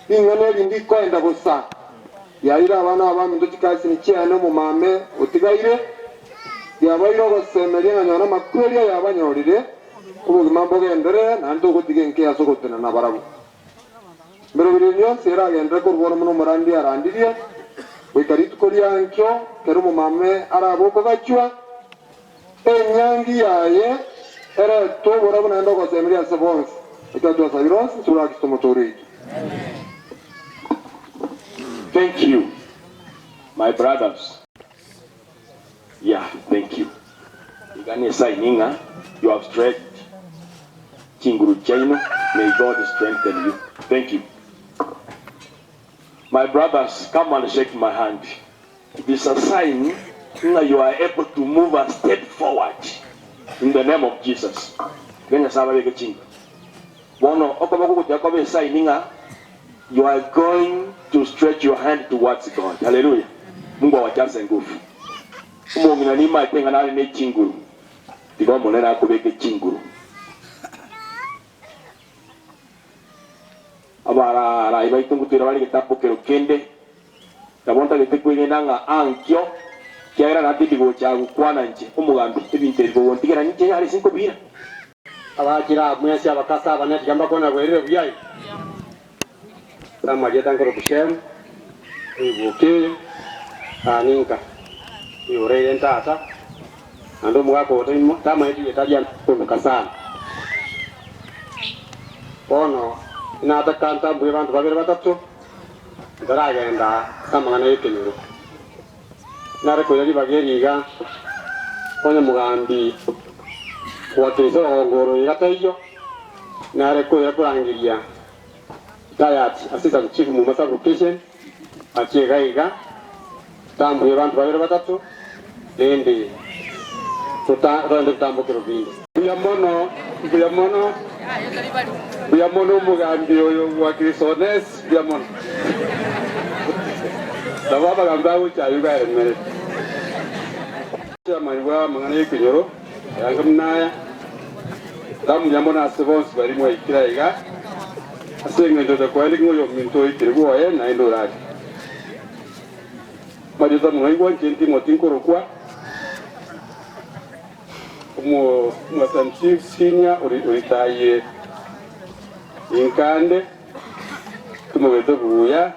ring'ana eri ndikoenda bosa yaire abana abaminto chikasini chiane omomame otigaire yabaire ogosemeria ng'a nyona amakweria yabanyorire obogima mbogenderere naende togotiga enka ase ogotenena barabwo mbere biri bionsi eragendere korwa mono omorandi arandirie goika rituko riankio kero omomame araba okogachwa enyangi yaye eretwa oborabwo naende ogosemeria ase bonsi ekero twasabire onsi nsurakisito omotoro oito. Thank you, my brothers. Yeah, thank you. Igani signing, you have stretched Chinguru Chaino. May God strengthen you. Thank you. My brothers, come and shake my hand. It is a sign that you are able to move a step forward in the name of Jesus. Kenya saba beke chinga. Bono okoboko kutia sign nga you are going to stretch your hand towards God. Hallelujah. Mungu awajaze nguvu. Umongina nima tenga nali ne chinguru. Tigo monena akubeke chinguru. Abara ra iba itungutira bali getapo kero kende. Nabonta gete kwigena nga ankyo kiagira nati ndigocha gukwana nche omugambi ebintu ebigo wontigera nche ari sinko bira. Abakira mwesi abakasa abaneti gamba kona bwerire buyai. Sama jeta ngoro kushem. Ibuke aninka. Iurere ntata. Ando mwako tama yetu yetaja kunduka sana. Bono inatakanta mbuye bantu babiri batatu. Ndaragenda samangana yekenyoro. Nare koya libageriga. Onye mugambi kuwakilisha ngoro igataiyo. Nare koya kurangiria. Diet assistant chief mu Masa location achiega iga tambuye bantu babiri batatu lende tuta ronde tutambukiro bindi Mbuya mono mbuya mono mbuya mono omugambi oyo wakirisones mbuya mono nabo abagambi agocha yugaemere chairman bwa mang'ana y'ekenyoro yanga munaya tamuya mono ase bonsi bari mwaikira iga ase eng'encho tekwaende ng'oyo ominto oikire bwoye naende orari majota munaigwa nche nting'o tinkorokwa omo mwasan chief senior oritaye inkande tumogete buya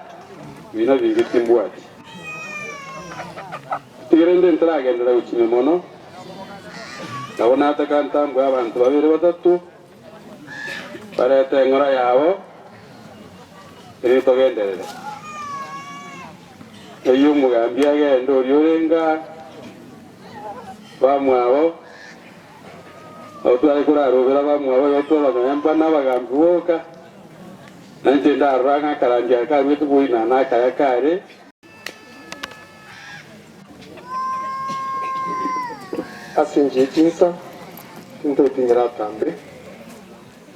bina bingi timbwati tigerende ntaragendera gukina mono nabo nataka ntambwe abantu babiri batatu bareta eng'ora yabo Ere togenderere. Eyio omogambi agende oria orenge aa, bamwabo, nabo tware korarobera bamwabo igo twabamanya mba nabagambi boka, na inche ndarora ng'a akarandia aka karuete boina nakaya kare. Ase inche ye chinsa tintotinyera atambe,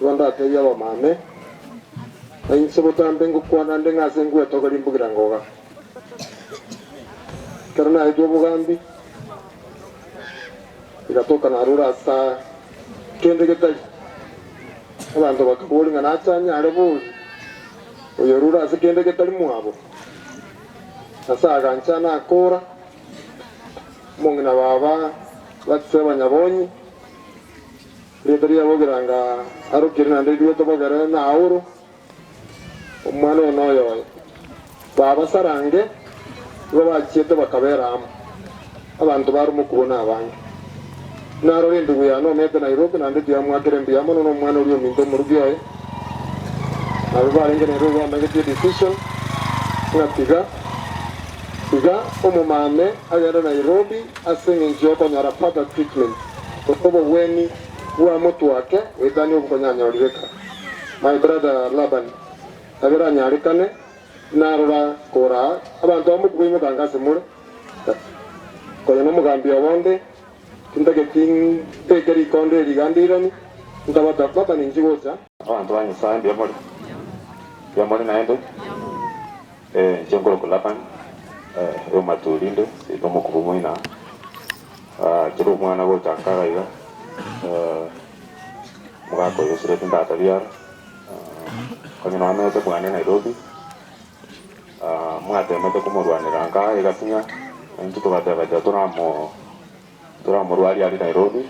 igo ndatebie abamame, na inche botambe ngokwana nde ng'a ase ngwetogeria mbugira ngoga. Ekero naetwe obogambi, bigatoka narure ase aa kende getari. Abanto bakaboria ng'a nache anyare bori, oyorure ase kende getari mwabo. Ase agancha nakora, omong'ina baba Batiseba nyabonyi, erieta riabo biranga arokire naende riruete bogere Nauru, omwana oyo noyoye. Baba Sarange nigo bachiete bakabera amo, abanto bare omokubwa nabange. Narore endugu yane omete Nairobi naende tiyamwakera mbuya mono nomwana oria ominto omorugi oye. Nabo barenge Nairobi bamegetie decision ng'a tiga tiga omomame agende Nairobi ase eng'encho yokonyora further treatment gose obogweni bwa motwake goetania obokonyanyorire ka. My brother Laban nabo eranyarekane narora koraa abanto aba mokoimoka anga ase more konya nomogambi obonde Tintageti mbeke rikondo eri iga ndirani, nkabata, Baba ninchi gocha. Abanto ba Nyasae mbuya more? Mbuya more naende? Eh, inche nkorokwa Laban, eh, eomaturi inde, seito omokubu moino aa. Ah, kera omwana gocha nkaga iga, eh, omogaka oyo osirete ntata biara, ah, onye noamete mwane Nairobi, ah, mwatemete komorwanera nka egasinya, naintwe togateba tiga toramo Toramorwarie aria Nairobi,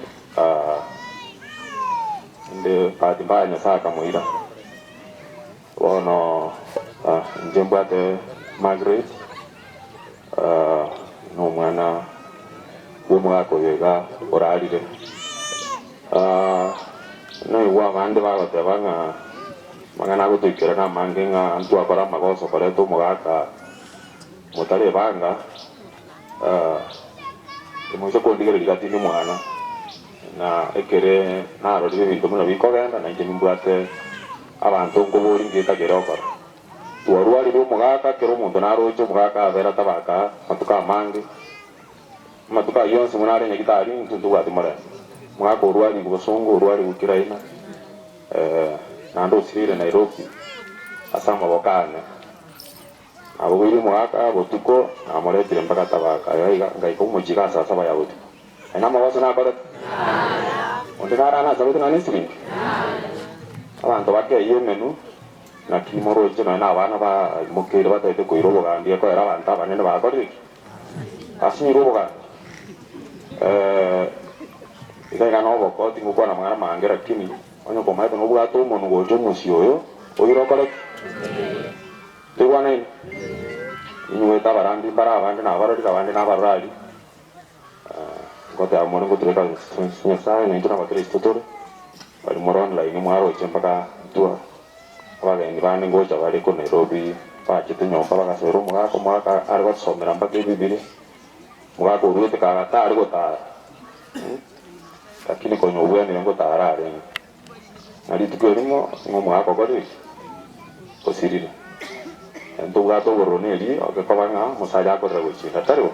inde bahati mbaya Nyasae akamoira. Bono inche mbwate Margaret, na omwana bw'omogaka oyo iga orarire. Naigwa abande bagoteba ng'a amang'ana agotoikera namange ng'a ntwakora amagoso koreta omogaka motarebanga. Timoisa kondigereria gati inde omwana, na ekere narorire ebinto buna bikogenda, na inche nimbwate abanto nkoboria ngetagere okora. Twarwarire omogaka, kera omonto naroche omogaka abere atabaka amatuko amange, amatuko ayio onsi buna are nyagitari intwe ntobwati morembe. Omogaka orwarigwe bosongo, orwarigwe kera aina, naende osirire Nairobi ase amaboko ane. Nabogoirie omogaka botuko, namoretire mpaka tabaka aye aiga, ngaika omochie iga ase asaba ya botuko. Aye namagoso nakorete? Onde nare anasabete nonya nesiringi? Abanto bakeyia emenwa, naki moroche nonya nabana baimokeire bataete koira obogambi ekoera abanto abanene bakorire ki? Basinyirwe obogambi. Iga iga noboko, tingokwana amang'ana amange lakini onye komaete nobwate omonwa gocha omosie oyo, oire okore ki? Toigwanaine? Inywete abarambi mbare abande nabarori, abande nabarorari. Ngoteba more ngotureka Nyasaye na intwe nabakristo tore, bari more online mwaroche mpaka ntwa abageni bande ngocha bare ko Nairobi bachete nyomba bagasoera omogaka, omogaka are gosomera mpaka ebibiria, omogaka oruete kaga tare gotara lakini konya obwenire ngotara arenge. Na rituko erimo ng'a omogaka okorire ki? Osirire. Ntobwate obororo neri ogekoba ng'a omosacha akorera gochinda, tari bo?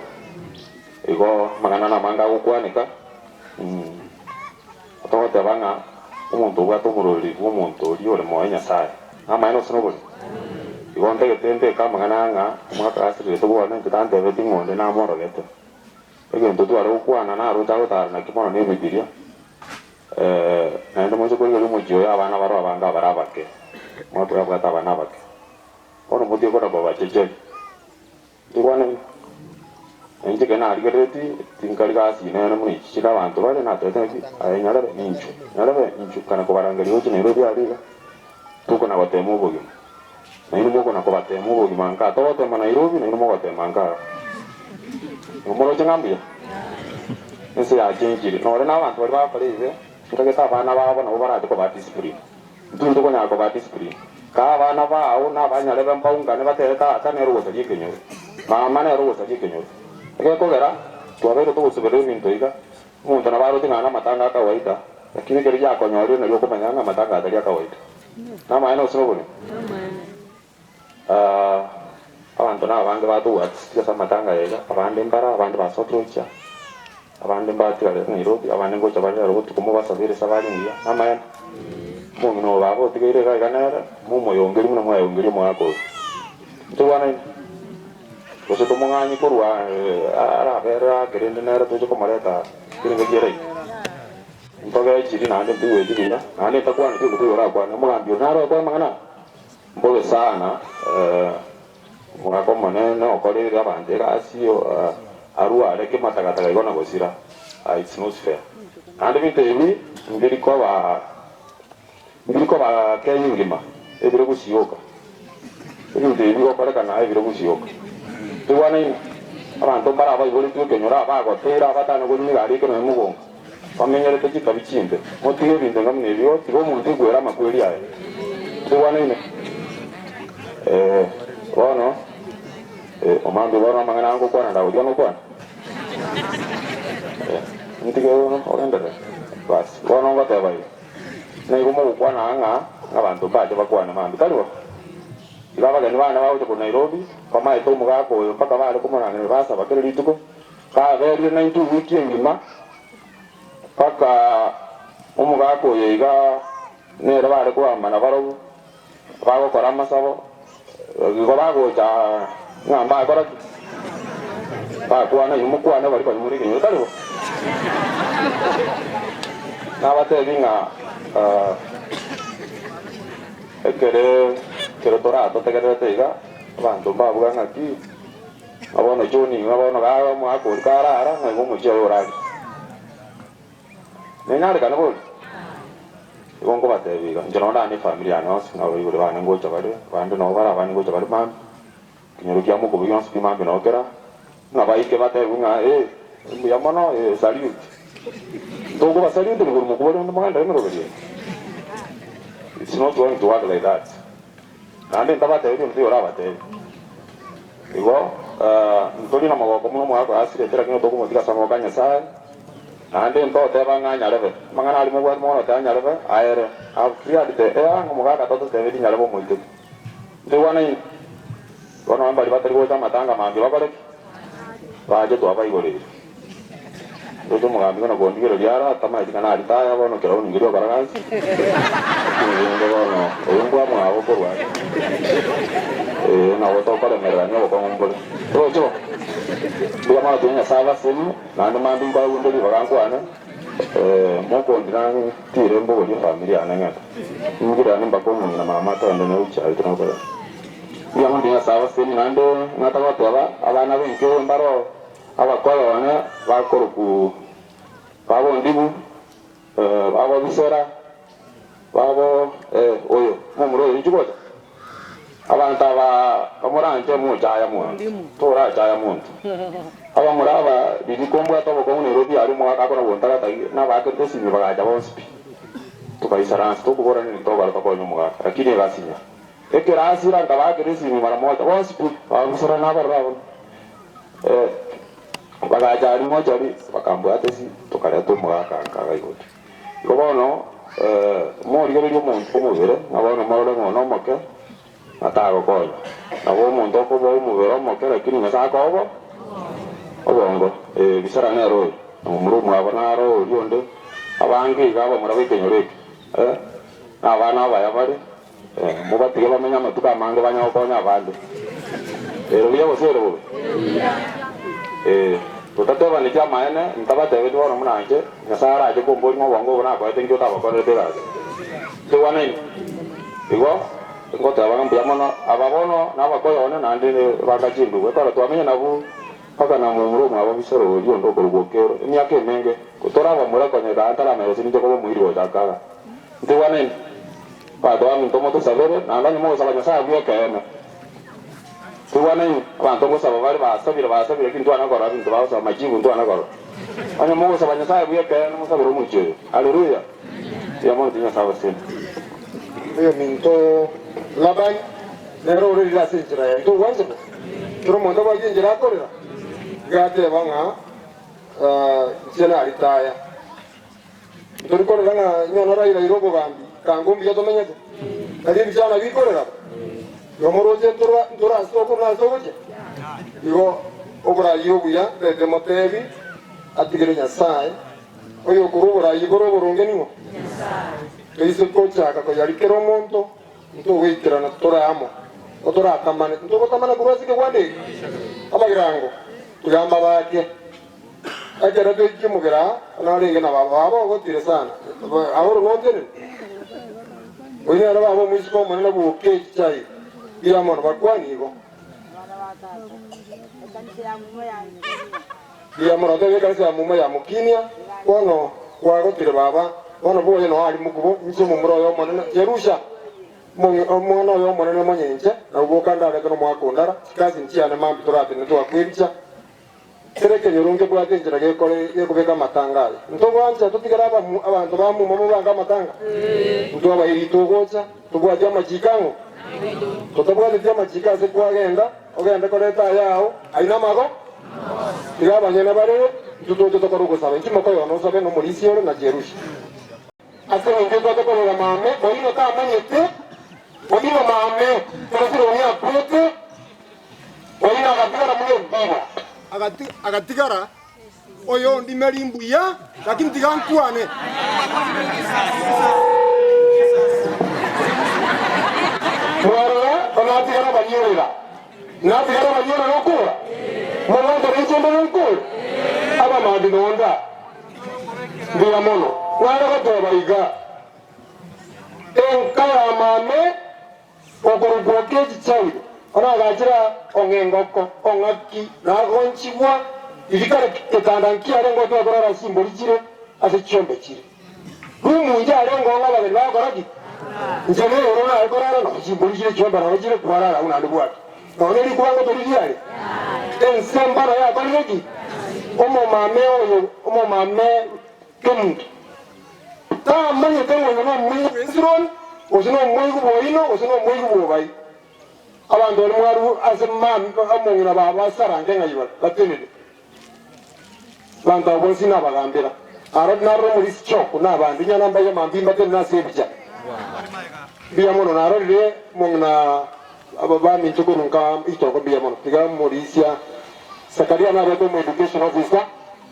Igo amang'ana namange agokwaneka, togoteba ng'a omonto obwate omorori bw'omonto oria ore moyo Nyasaye, namaene gose nobori? Igo ntagete mbeke amang'ana aya ng'a omogaka gasirirete bono inche tantebeti ng'a onde namorogete. Egento tware gokwana naroche agotara naki mono nebibiria, Naende moise korigereria omochie oyo abana baroo abange abare abake, mwatwe abwate abana abake. Bono motige kona kobachecheria. Ntigwanani? Na inche ekero narigereretie, tinkari gasi inene buna echi chire abanto bare, natebete ng'aki, aye nyarebe, ninchwe, nyarebe, inchwe, nkana kobarangeria gochia Nairobi aria iga, tokona gotema obogima. Nainwe mokona kobatema obogima nka, togotema Nairobi, nainwe mogotema nka. Nigo moroche ng'a mbuya? Ense yachenchire. Nore na abanto baria bagokora ebibe, ntagete abana babo nabo barache kobaa discipline. Intwe ntokonyara kobaa discipline. Kaa abana bao na abanyarebe mbaungane batebe tata nere ogosaria ekenyoro, mama nere ogosaria ekenyoro. Egekogera twabeire togosuberera ebinto iga, omonto nabo aroche ng'a namatanga a kawaida, lakini ekero giakonyorire nario okomanya ng'a amatanga atari a kawaida. Namaene gose nobonene? Abanto nabange batobwatisirie ase amatanga aya iga, abande mbare, abande basokire gochia, abande mbatigarete Nairobi, abande ngocha bare aro botuko mobasabere esabari engiya. Namaene? Omong'ina oyo baba otigaire iga iga nere, momoyongerie buna mwayongeria omogaka oyo. Ntobwanaine? Gose tomong'anye korwa araberere ake rende nere toche komoreta kerenge ki'eraini. Ntogechiri naende ntoigweti buya, naende ntakwaneti omonto oyo orakwane. Omogambi oyo nare okore amang'ana aya? Mbobe sana, omogaka omonene okoreire abanto egasi arware kematagataga igo na gosira, it's not fair. Naende ebinto ebi mbiri koba mbiri koba Kenya engima, ebire gosioka. Ebinto ebi bigokorekana ebire gosioka. Toigwanaine? Abanto mbare abaiboretwe ekenyoro abagoteire abatana korina egari eke nonya mogongo, bamenyerete chitabi chimbe. Motige ebinto enga buna ebio, tiga omonto aigwere amakweri aye. Toigwanaine? Ee, bono, eh, omambia bono amang'ana aya ngokwana ndagotiga nokwane? Eh, ntige ogenderere? Basi, bono ngoteba iga, Nigo mogokwana aa ng'a abanto mbache bakwane mambia, tari bo? Igo abageni bane bagocha korwa Nairobi, bamaete omogaka oyo mpaka bare komorangereria basaba kera rituko, kaberire naintwe ewiki engima, mpaka omogaka oyo iga nere bare koamba nabarobwo, bagokora amasabo, igo bagocha ng'a mbakora ki? Bakwana inwe mokwane baria konya more ekenyoro, tari bo? Nabatebi ng'a Ekere ekero toratotegererete iga, abanto mbabuga ng'aki, ng'a bono John ng'a bono gaga omwaka oria karara ng'a igo omochie oye orarire. Nenyarekane bori? Igo nkobatebia iga, inche nonye ndane efamiri yane yonsi, na abaibori bane ngocha bare, abande nabo bare abande ngocha bare mambia, ekenyoro kia mokobi gionsi pi mambia nabo kera, ng'a baike batebiwe ng'a eh, mbuya mono eh, salute. Tokobasaluti nigo mokobori onde mogenderere emeroberi eye. It's not going to work like that. Naende ntabatebi onde tiga orabatebi. Igo ntori na mogoko mono omogaka oyo asirete lakini tokomotiga ase amaboko a Nyasaye. Naende ntoteba ng'a anyarebe. Amang'ana aria mobwate mono goteba anyarebe aere. I've cleared the air ng'a omogaka tatotebetie nyarebe omoiteti. Ntoigwanaine? Bono mbaria batari gocha amatanga mambia bakore ki? Bache twabaigoreire. Ndoche omogambi buna kondigereria ara, tamaeti ng'a naritaya bono kera oningeria okora gasi. Lakini rende bono oyo mbwamwabo korwa are. Ee, nabo tokoremererania obokong'u mbore. Toroche bo? Mbuya mono tiga Nyasae abasemi, naende mambia nkoegwe inde ribaga nkwane, mokondira ntire mbogorie efamiri yane ng'ende. Ngirane mpaka omong'ina mama togende nere gochia aye tinakorera. Mbuya mono tiga Nyasae abasemi, naende ng'ata goteba abana b'enka eye mbaro Abakoyo one bakorokwa babo Ndibu, babo Bisera, babo oyo momura oyo inchuo gocha. Abanto aba bamoranche mochaya monto, torachaya monto. Abamura aba riria kombwate obokong'u Nairobi aria omogaka akona gontagatagia, nabakerete esimi bagacha bonsi pi. Tokaisaransa tokobora nini togokora tokonye omogaka, lakini egasinya. Ekero asira nkabaakera esimi mara moja bonsi pi, babo Bisera nabarora abwo. Bagacha aria mochari, bakambwata esi, tokareta omogaka nka agaigoti. Igo bono morigererie omonto omobere, ng'a bono morore ng'a one omoke, ng'a tagokonya. Nabo omonto okoboa omobere omoke lakini Nyasae akoba obongo. Bisera nere oyo, na momura omwabo naro oria onde, abange iga abamura b'ekenyoro eke, na abana abaya bare, Mobatige bamenye amatuko amange banyare gokonya abande. Ere buya gose ere bobe? Ee, totatebaneti amaene, ntabatebetie bono buna inche, Nyasae arache komboria ng'a obongo obo nakoete inki otabokorerete egasi. Ntoigwanaine? Igo, ngoteba ng'a mbuya mono, aba bono nabakoyo one naende banga chindugu, ekero twamenya nabwo mpaka na momura omwabo Bisero oria onde okorokwa Okero, emiaka emenge, kotorabamura konya igaa ntaramanya gose ninche koba omoiri gochaka igaa. Ntoigwanaine? Abanto baminto motosabere, naende onye mogosaba Nyasae abue ekeene. Toigwanaine? Abanto ngosaba bare basabire basabire lakini ntwana korora ebinto bagosaba majibu ntwana korora. Onye mogosaba Nyasae abue ekeene mosabere omochie oyo. Haleluya! Mbuya mono tiga Nyasae abasesenie. Oyominto. Labani nere orerire ase enchera yaye. Togwanchana? Kera omonto abwate enchera akorera, iga ateba ng'a inche naritaya. Ntori korera ng'a inye norairaire obogambi, kango mbuya tomenyete. Nari ebichana bikorera bo. Igo moroche ntora ntora ase okorwa na ase ogochia. Igo oboraai obuya rete motebi atigere Nyasae, oyokorwa oboraai bore oboronge ning'o? Toise gochaka koyarikera omonto, ntogoikerana tore amo, gotoratamane, ntogotamana korwa ase ekegwanda eke. Abagirango, tiga mbabake. Ekero toikie omogera aa, narenge na baba, baba ogotire sana, aoro nontenene. Oyio nere baba omoiseke omonene bw'okechichai mbuya mono, bakwanie igo. Mbuya mono, otebie ekanisa ya muma ya mokinia, bono kwagotire baba, bono boye noo aria mokubo, inche omomura oye omonene, Jerusha, omwana oye omonene monyenche, nabwo boka ndarete nomoaka ondara, chikasini chiane mambia toratenene twakwebicha. Kera ekenyoro nkebwate enchera gekore gekobeka amatanga aye. Ntogwancha totigere abamu abanto ba muma mobange amatanga? Ntwabairi togocha tobwati amachiko ang'o? Totabwateti amachiko ase kwagenda ogende koreta ayao aino amago? Tiga abanyene barere, intwe toche tokore ogosaba. Inki mokoyona osabe nomorisia ore na Jerusha? Ase engencho etwate korera mame, oino tamanyete, oino mame, kero Sironi akwete, oino agatigara buna ebiba. Agatigara oyondimeri mbuya, lakini tiga nkwane. Mwarora, onatigara abanyorera, natigara abanyorera okora, mong'anchera inche ndore nkore, abamambia nonda. Mbuya mono. Nare goteba iga, Enka ya mame okorokwa Kechichaire, onagachire ong'a engoko, ong'aki, nagonchigwa, riria kare getanda nkiarenge otware korara ase chimbori chire, ase chiombe chire. Rumu inche arenge ong'a abageni bagokora ki? Inche nero nare korara nonya chimbori chire chiombe nonya chire kwarara agwo naende bwaki. Nonya rikuba ngotori riare, ense mbano yakorire ki? Omomame oyo, omomame kemunto, tamanyete ng'a oyo nomoigwa bw'Hezironi, gose nomoigwa bw'Oino, gose nomoigwa bw'Obai. Abanto baria mwarure ase mame omong'ina babo asarange ng'a ibare, batenene. Abanto abwo bonsi nabagambera. Aro narore omorisia choko na abande inyana mbaye mambia imbatenene ase ebicha. Mbuya mono narorire omong'ina aba baminto korwa nka itoko mbuya mono. Tiga omorisia Sakaria nabete omo education officer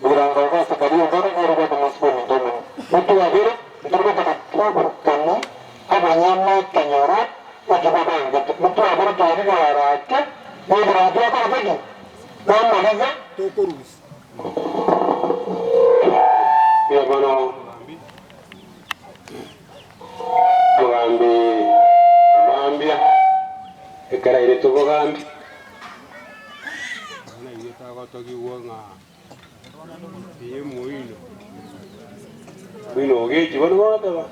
oborango iga Sakaria ongare nere obwate omosike ominto omonene. Motwabere ntori gotaka twaburukani abanyene ekenyoro eki babangete. Motwabere twarire arake nebirogo twakorete ki? Namariga tokorusia. Mbuya mono omogambi omambia ekero airete obogambi. Bono erieta agotogigwa ng'a eye moino. Oino ogechi bono bagoteba,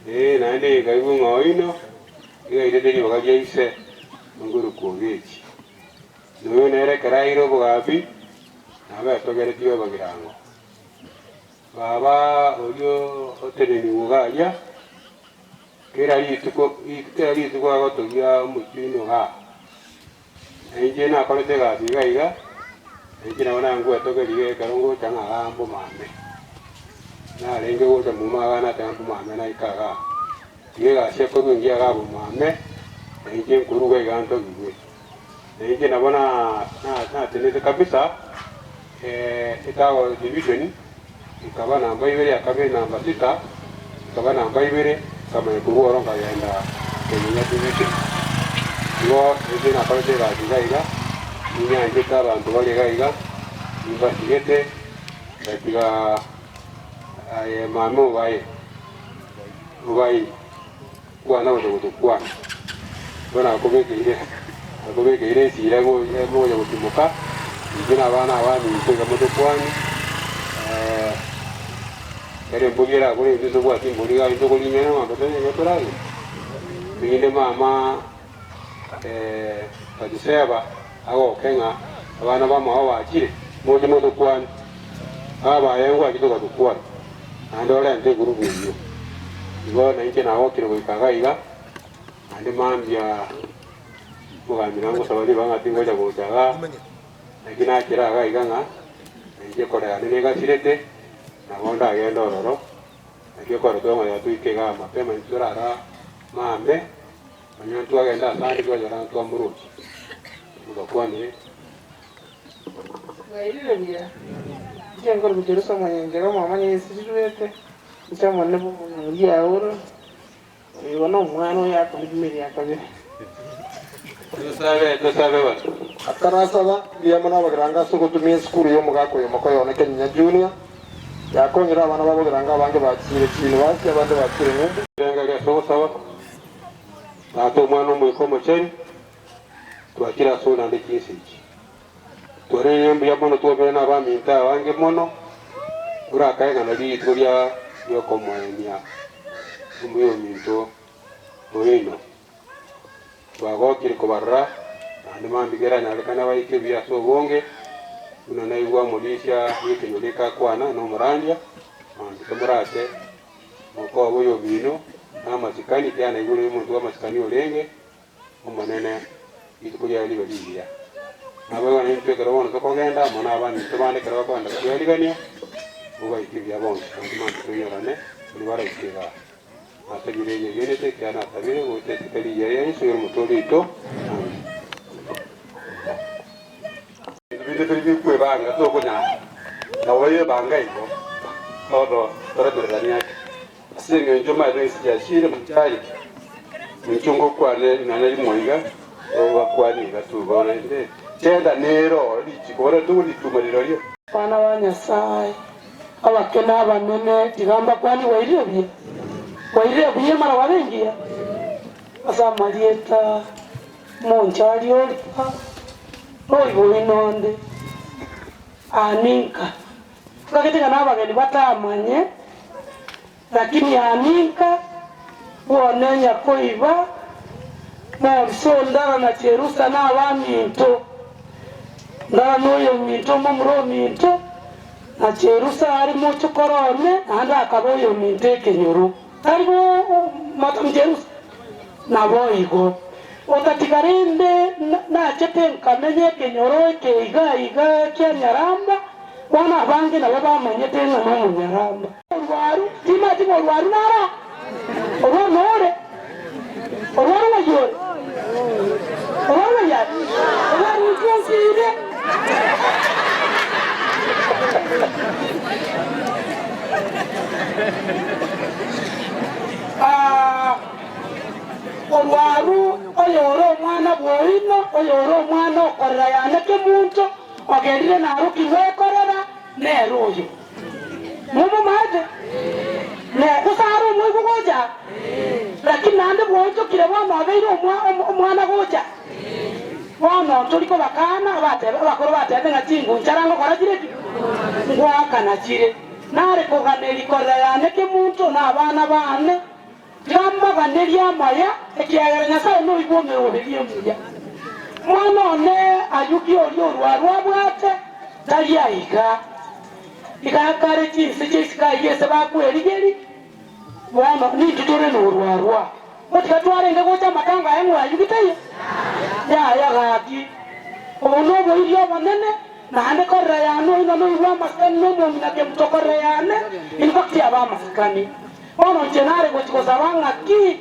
ee naende ekaigwa ng'a oino iga airete ribaga ria ise nkorokwa ogechi. Noyo nere ekero aire obogambi, nabo etogeretie obogirango. Baba oria otenenigwe iga aria, kera rituko kera rituko agotogia omochie oino igaa. Na inche nakorete egasi iga iga, na inche nabo nangwetogeria iga ekero ngocha ng'a igaa mbomame. Narenge gocha muma igaa nateba mbomame naika igaa. Tiga egasi ekorwe engiya igaa bomame, na inche nkoruga iga ntogigwe. Na inche nabo natenete kabisa, etago division ikaba namba ibere ya kabere namba sita ikaba namba ibere, nkamanya korwa oro nkagenda kenyenya division. Igo inche nakorete egasi iga iga, ninyanchete abanto bare iga iga, nimbasigete, ngatiga aye mama obaye, obaye. Kwana gocha gotokwana. Bono nakobekeire, nakobekeire esira mogocha gotimoka, inche na abana abaminto iga motokwane, ekero embori erakore intwe tobwati embori iga intwe korinyana ng'ombe tonyenya toragere. Erinde mama Batiseba agoke ng'a abana bamwabo bachire, moche motokwane. Abaye ngwachete ogatokwana, naende orente egurubu eyio. Igo nainche nagokire goika iga iga, Naende mambia omogambi nangosaba ribaga ng'a tingocha gocha igaa, naki nachera iga iga ng'a inche ekorera yane negasirete, nabo ndagende ororo, naki ekero twamanya toike igaa mapema intwe torara mambe, onye ntwagenda ase ande twanyora ng'a twamorochie. Mbakwanire. Bwairire buya, inche nkorokwa Jerusa omonyenchera omomanya yesirirwete, inche omonene bw'omonyoria aoro, oyo nomwana oyo akorire emeeri ya kabere. Tosabe, tosabe bono. Atarasaba, mbuya mono abageranga ase ogotumia esukuru y'omogaka oyo Mokoyone Kenyinya Junior, yakonyire abana ba bogeranga abange bachiire chiyunivasiti abande bachiire ng'umbu. Rirengererio ase ogosaba, Tata, Omwana, Omoika Omochenu, twachire ase ore naende chinsa echi. Twarenire mbuya mono twomere nabaminto abange mono, orakaegana rituko ria riokomoenia omuya ominto oino. Twagokire kobarora, naende mambia keranyarekane baike buya ase obonge, buna naigwa omorisia bw'ekenyoro eke akwana na omorandia, mambia tomorache mokoba oyomino namasikani, ekiagera naigure omonto bw'amasikani orenge. Omonene, rituko riaye ribe rigiya. Naboigo naintwe ekero bono tokogenda amo nabaminto bande ekero bakogenda kwerigania, obaike buya bonsi, naende mambia toinyorane baria baraike igaa. Nasabire inyegenete, ekiagera nasabire goeta isiko rigiya ria Yeso ere Omotoori oito. Amen. Ebinto binde tari bikwebanga tokonyara, nabo yebanga igo, bono toremereranie ake. Ase engencho omanyete ense chiachire mochari, inche ngokwana ring'ana rimo iga, obakwane iga tu bono inde chenda nero richiko bono togorituma rirorio. Abana ba Nyasae, abake na abanene, tiga mbakwanie bwairire buya, bwairire buya emara engiya, ase amarieta 'monchari oria, noiboino onde, Aninka. Nkagete ng'a nabageni batamanye, lakini aninka bwone nyakoiba, Morris Ondara na Cherusa nabaminto. Ndara noyominto omomura ominto, na Cherusa are mochokoro one, naende akaba oyominto ekenyoro. Tari bo Madam Jerusa? Naboigo. Otatiga rende nachete nkamenya ekenyoro eke iga iga kia Nyaramba, bono abange nabo bamanyete ng'a nomonyaramba. Orwaru, timanyeti ng'a orwaru naro orwo nore, orwaru ng'ai ore? Orwaru ng'ai are? Orwaru intwe nsire. Ah, Orwaru oyore omwana bw'oino, oyore omwana okorera yane kemunto, ogerire narokirwe ekorera, nere oyo. Momomaete? Gose are omoigwa gocha? Lakini naende bwoonchokire bono obeire omwana gocha. Bono ntori kobakana, abakoro batebete ng'a chingunchara ngokora chire ki? Ngoakana chire. Nare koganeria korera yane kemunto na abana baane, Tiga amaya, ekiagera Nyasae noigwe omeroberio omuya. Mwana one Ayuki oria orwarwa abwate, tari aiga. Iga akare chinse chia isiko ayio ase bakwerigeria, bono nintwe tore norwarwa. Gotiga twarenge gocha amatanga aye ng'o Ayuki taiyo? Yaya gaki, obo noboiria obonene, naende korera yane oino noigwe amasikani na omong'ina kemuto korera yane, infact abe amasikani. Bono inche nare gochia gosaba ng'aki?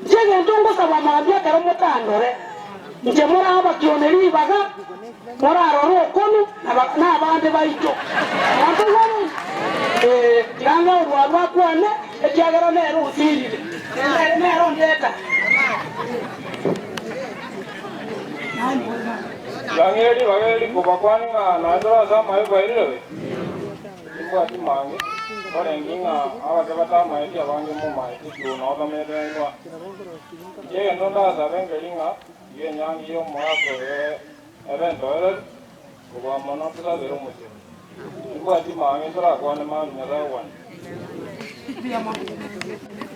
Inche egento ngosaba mambia ekero motandore, inche morabakione ribaga, morarore okonu na abande baito. Mwantoigwa bono? Ee, tiga ng'a orwarwa akwane, ekiagera nere onsirire, nere ondeta. Bang'e ribaga eri kobakwania ng'a naende ase amaye bairire? Timbwati mange, nkorenge ng'a abake batamaeti abange momaete ki nao bamenyete nainwe aa. Inche egento ndasabe nkeri ng'a tiga enyangi y'omogaka oyo ebe entoereru, kobua mono tosabere omochie. Timbwati mange ntorakwane mambia Nyasae ogwancha.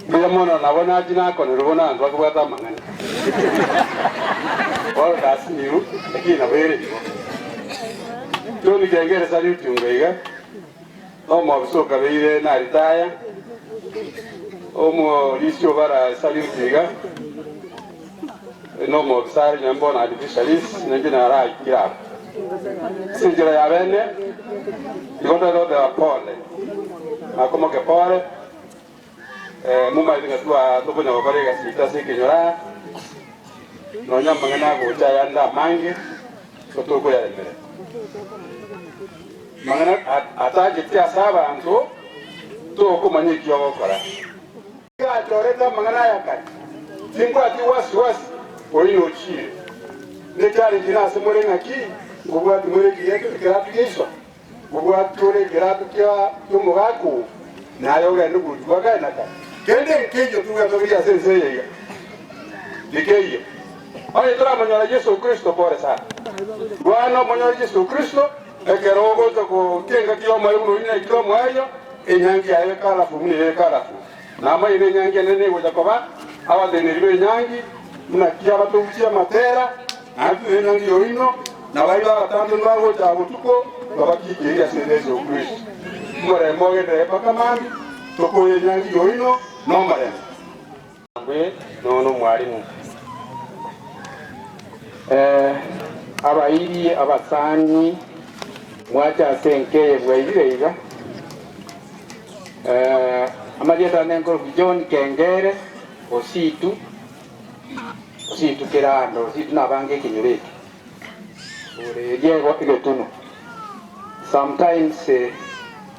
Mbuya mono nabo nachia nakonerwa bono abanto bakobwata amang'ana. Bono ndasinyiru, lakini nabo ere igo. Tony Kengere salute unga iga, omoofisa okabeire naritaya, omorisia obara salute iga. No omobisari onye mbono ari fisheries, ninche naraikire abwo. Ase enchera ya bene, igo ntagete goteba pole, nakomoke pole, momaete ng'a twa tokonya gokora egasi yaito ase ekenyoro aa, nonya amang'ana agocha ayande amange, igo tokoyaremera. Amang'ana atacheti ase abanto, tokomanya eki ogokora. Gachorete amang'ana aya kare, timbwati wasi-wasi oino ochiire. Nechallenge nase more ng'aki ngobwati more ekeratu gia iso, ngobwati ore ekerato ki'omogaka oo, naye ogende gochia kare na kare. Kende nkeiyo togwetogeria ase ense eye iga, tikeiyo. Onye toramonyora Yeso Kristo, pore sana. Bono omonyore Yeso Kristo, ekero ogocha gokia engaki y'omoerio buna oyio naikire omoerio, enyangi yaye ekarafu buna ere ekarafu. Namaene enyangi enene egocha koba, abateneneri b'enyangi, buna ki abatogusia amatera, naende tuna enyangi yoino, na baria b'abatambe mbagocha botuko, babakiikerie ase Yeso Kristo. Omorembe ogenderere mpaka mambia, tokoe enyangi yoino nomorembe. Ngwe nono omwalimu. Eh, abairi abasani mwacha ase enka eye bwairire iga. Eh, amarieta ane nkoroku John Kengere Ositu, Ositu Kerando, Ositu nabange ekenyoro eke. Ore eria egetunwa. Sometimes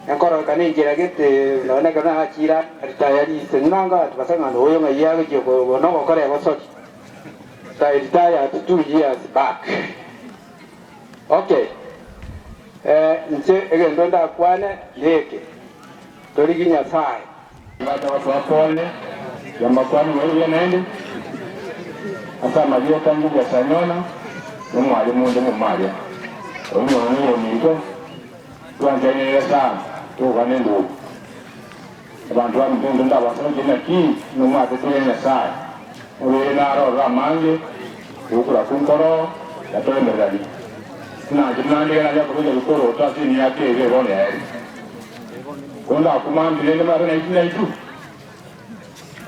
enkororekana enchera gete nonya ekero nachire retire rise ng'a abanto base ng'a oyo ng'ai agochia nogokora egosori. So I retired 2 years back. Okay, inche egento ndakwane neke, torigie Nyasaye. Bacha pole yamakwani mwairwe naende ase amarieta Julius Anyona nomwalimu onde Mumaria oyo mwana oyominto twanchainire sana togokwana endugu abanto baminto into ndabasoroche naki nomwatetire Nyasaye obeire narorora amange gokura kunkoro yatoemererani buna inche buna ndige naria kobecha bikoroto ase emiaka ebe bono yaerire kondakumambire ende marabe naitu naitu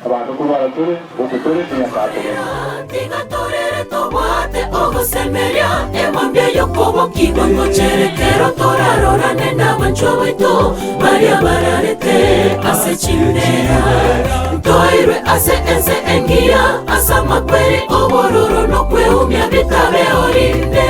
abanto korwara tore gokwe tore tinyasaye togende. Tiga torere tobwate ogosemeria emambia y'okobokigwa ngocherekero torarorane n'abanchwa baito baria bararete ase chimbera ntoirwe ase ense engiya ase amakweri obororo nokweumia bitabe orinde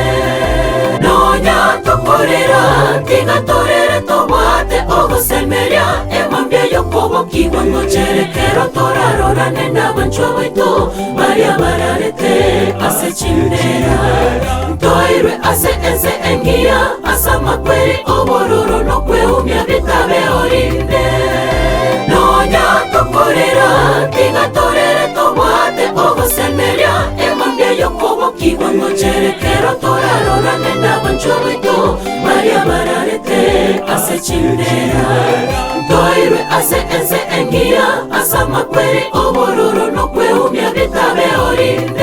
nonya tokorera tiga torere tobwate ogosemeria emambia y'okobokigwa ngocherekero torarorane n'abanchwa baito baria bararete ase chimbera ntoirwe ase ense engiya ase amakweri obororo nokweumia bitabe orinde nonya tokorera tiga torere tobwate ogosemeria emambia y'okobokigwa ngocherekero torarorane n'abanchwa baito baria bararete ase chimbera ntoirwe ase ense engiya ase amakweri obororo nokweumia bitabe orinde.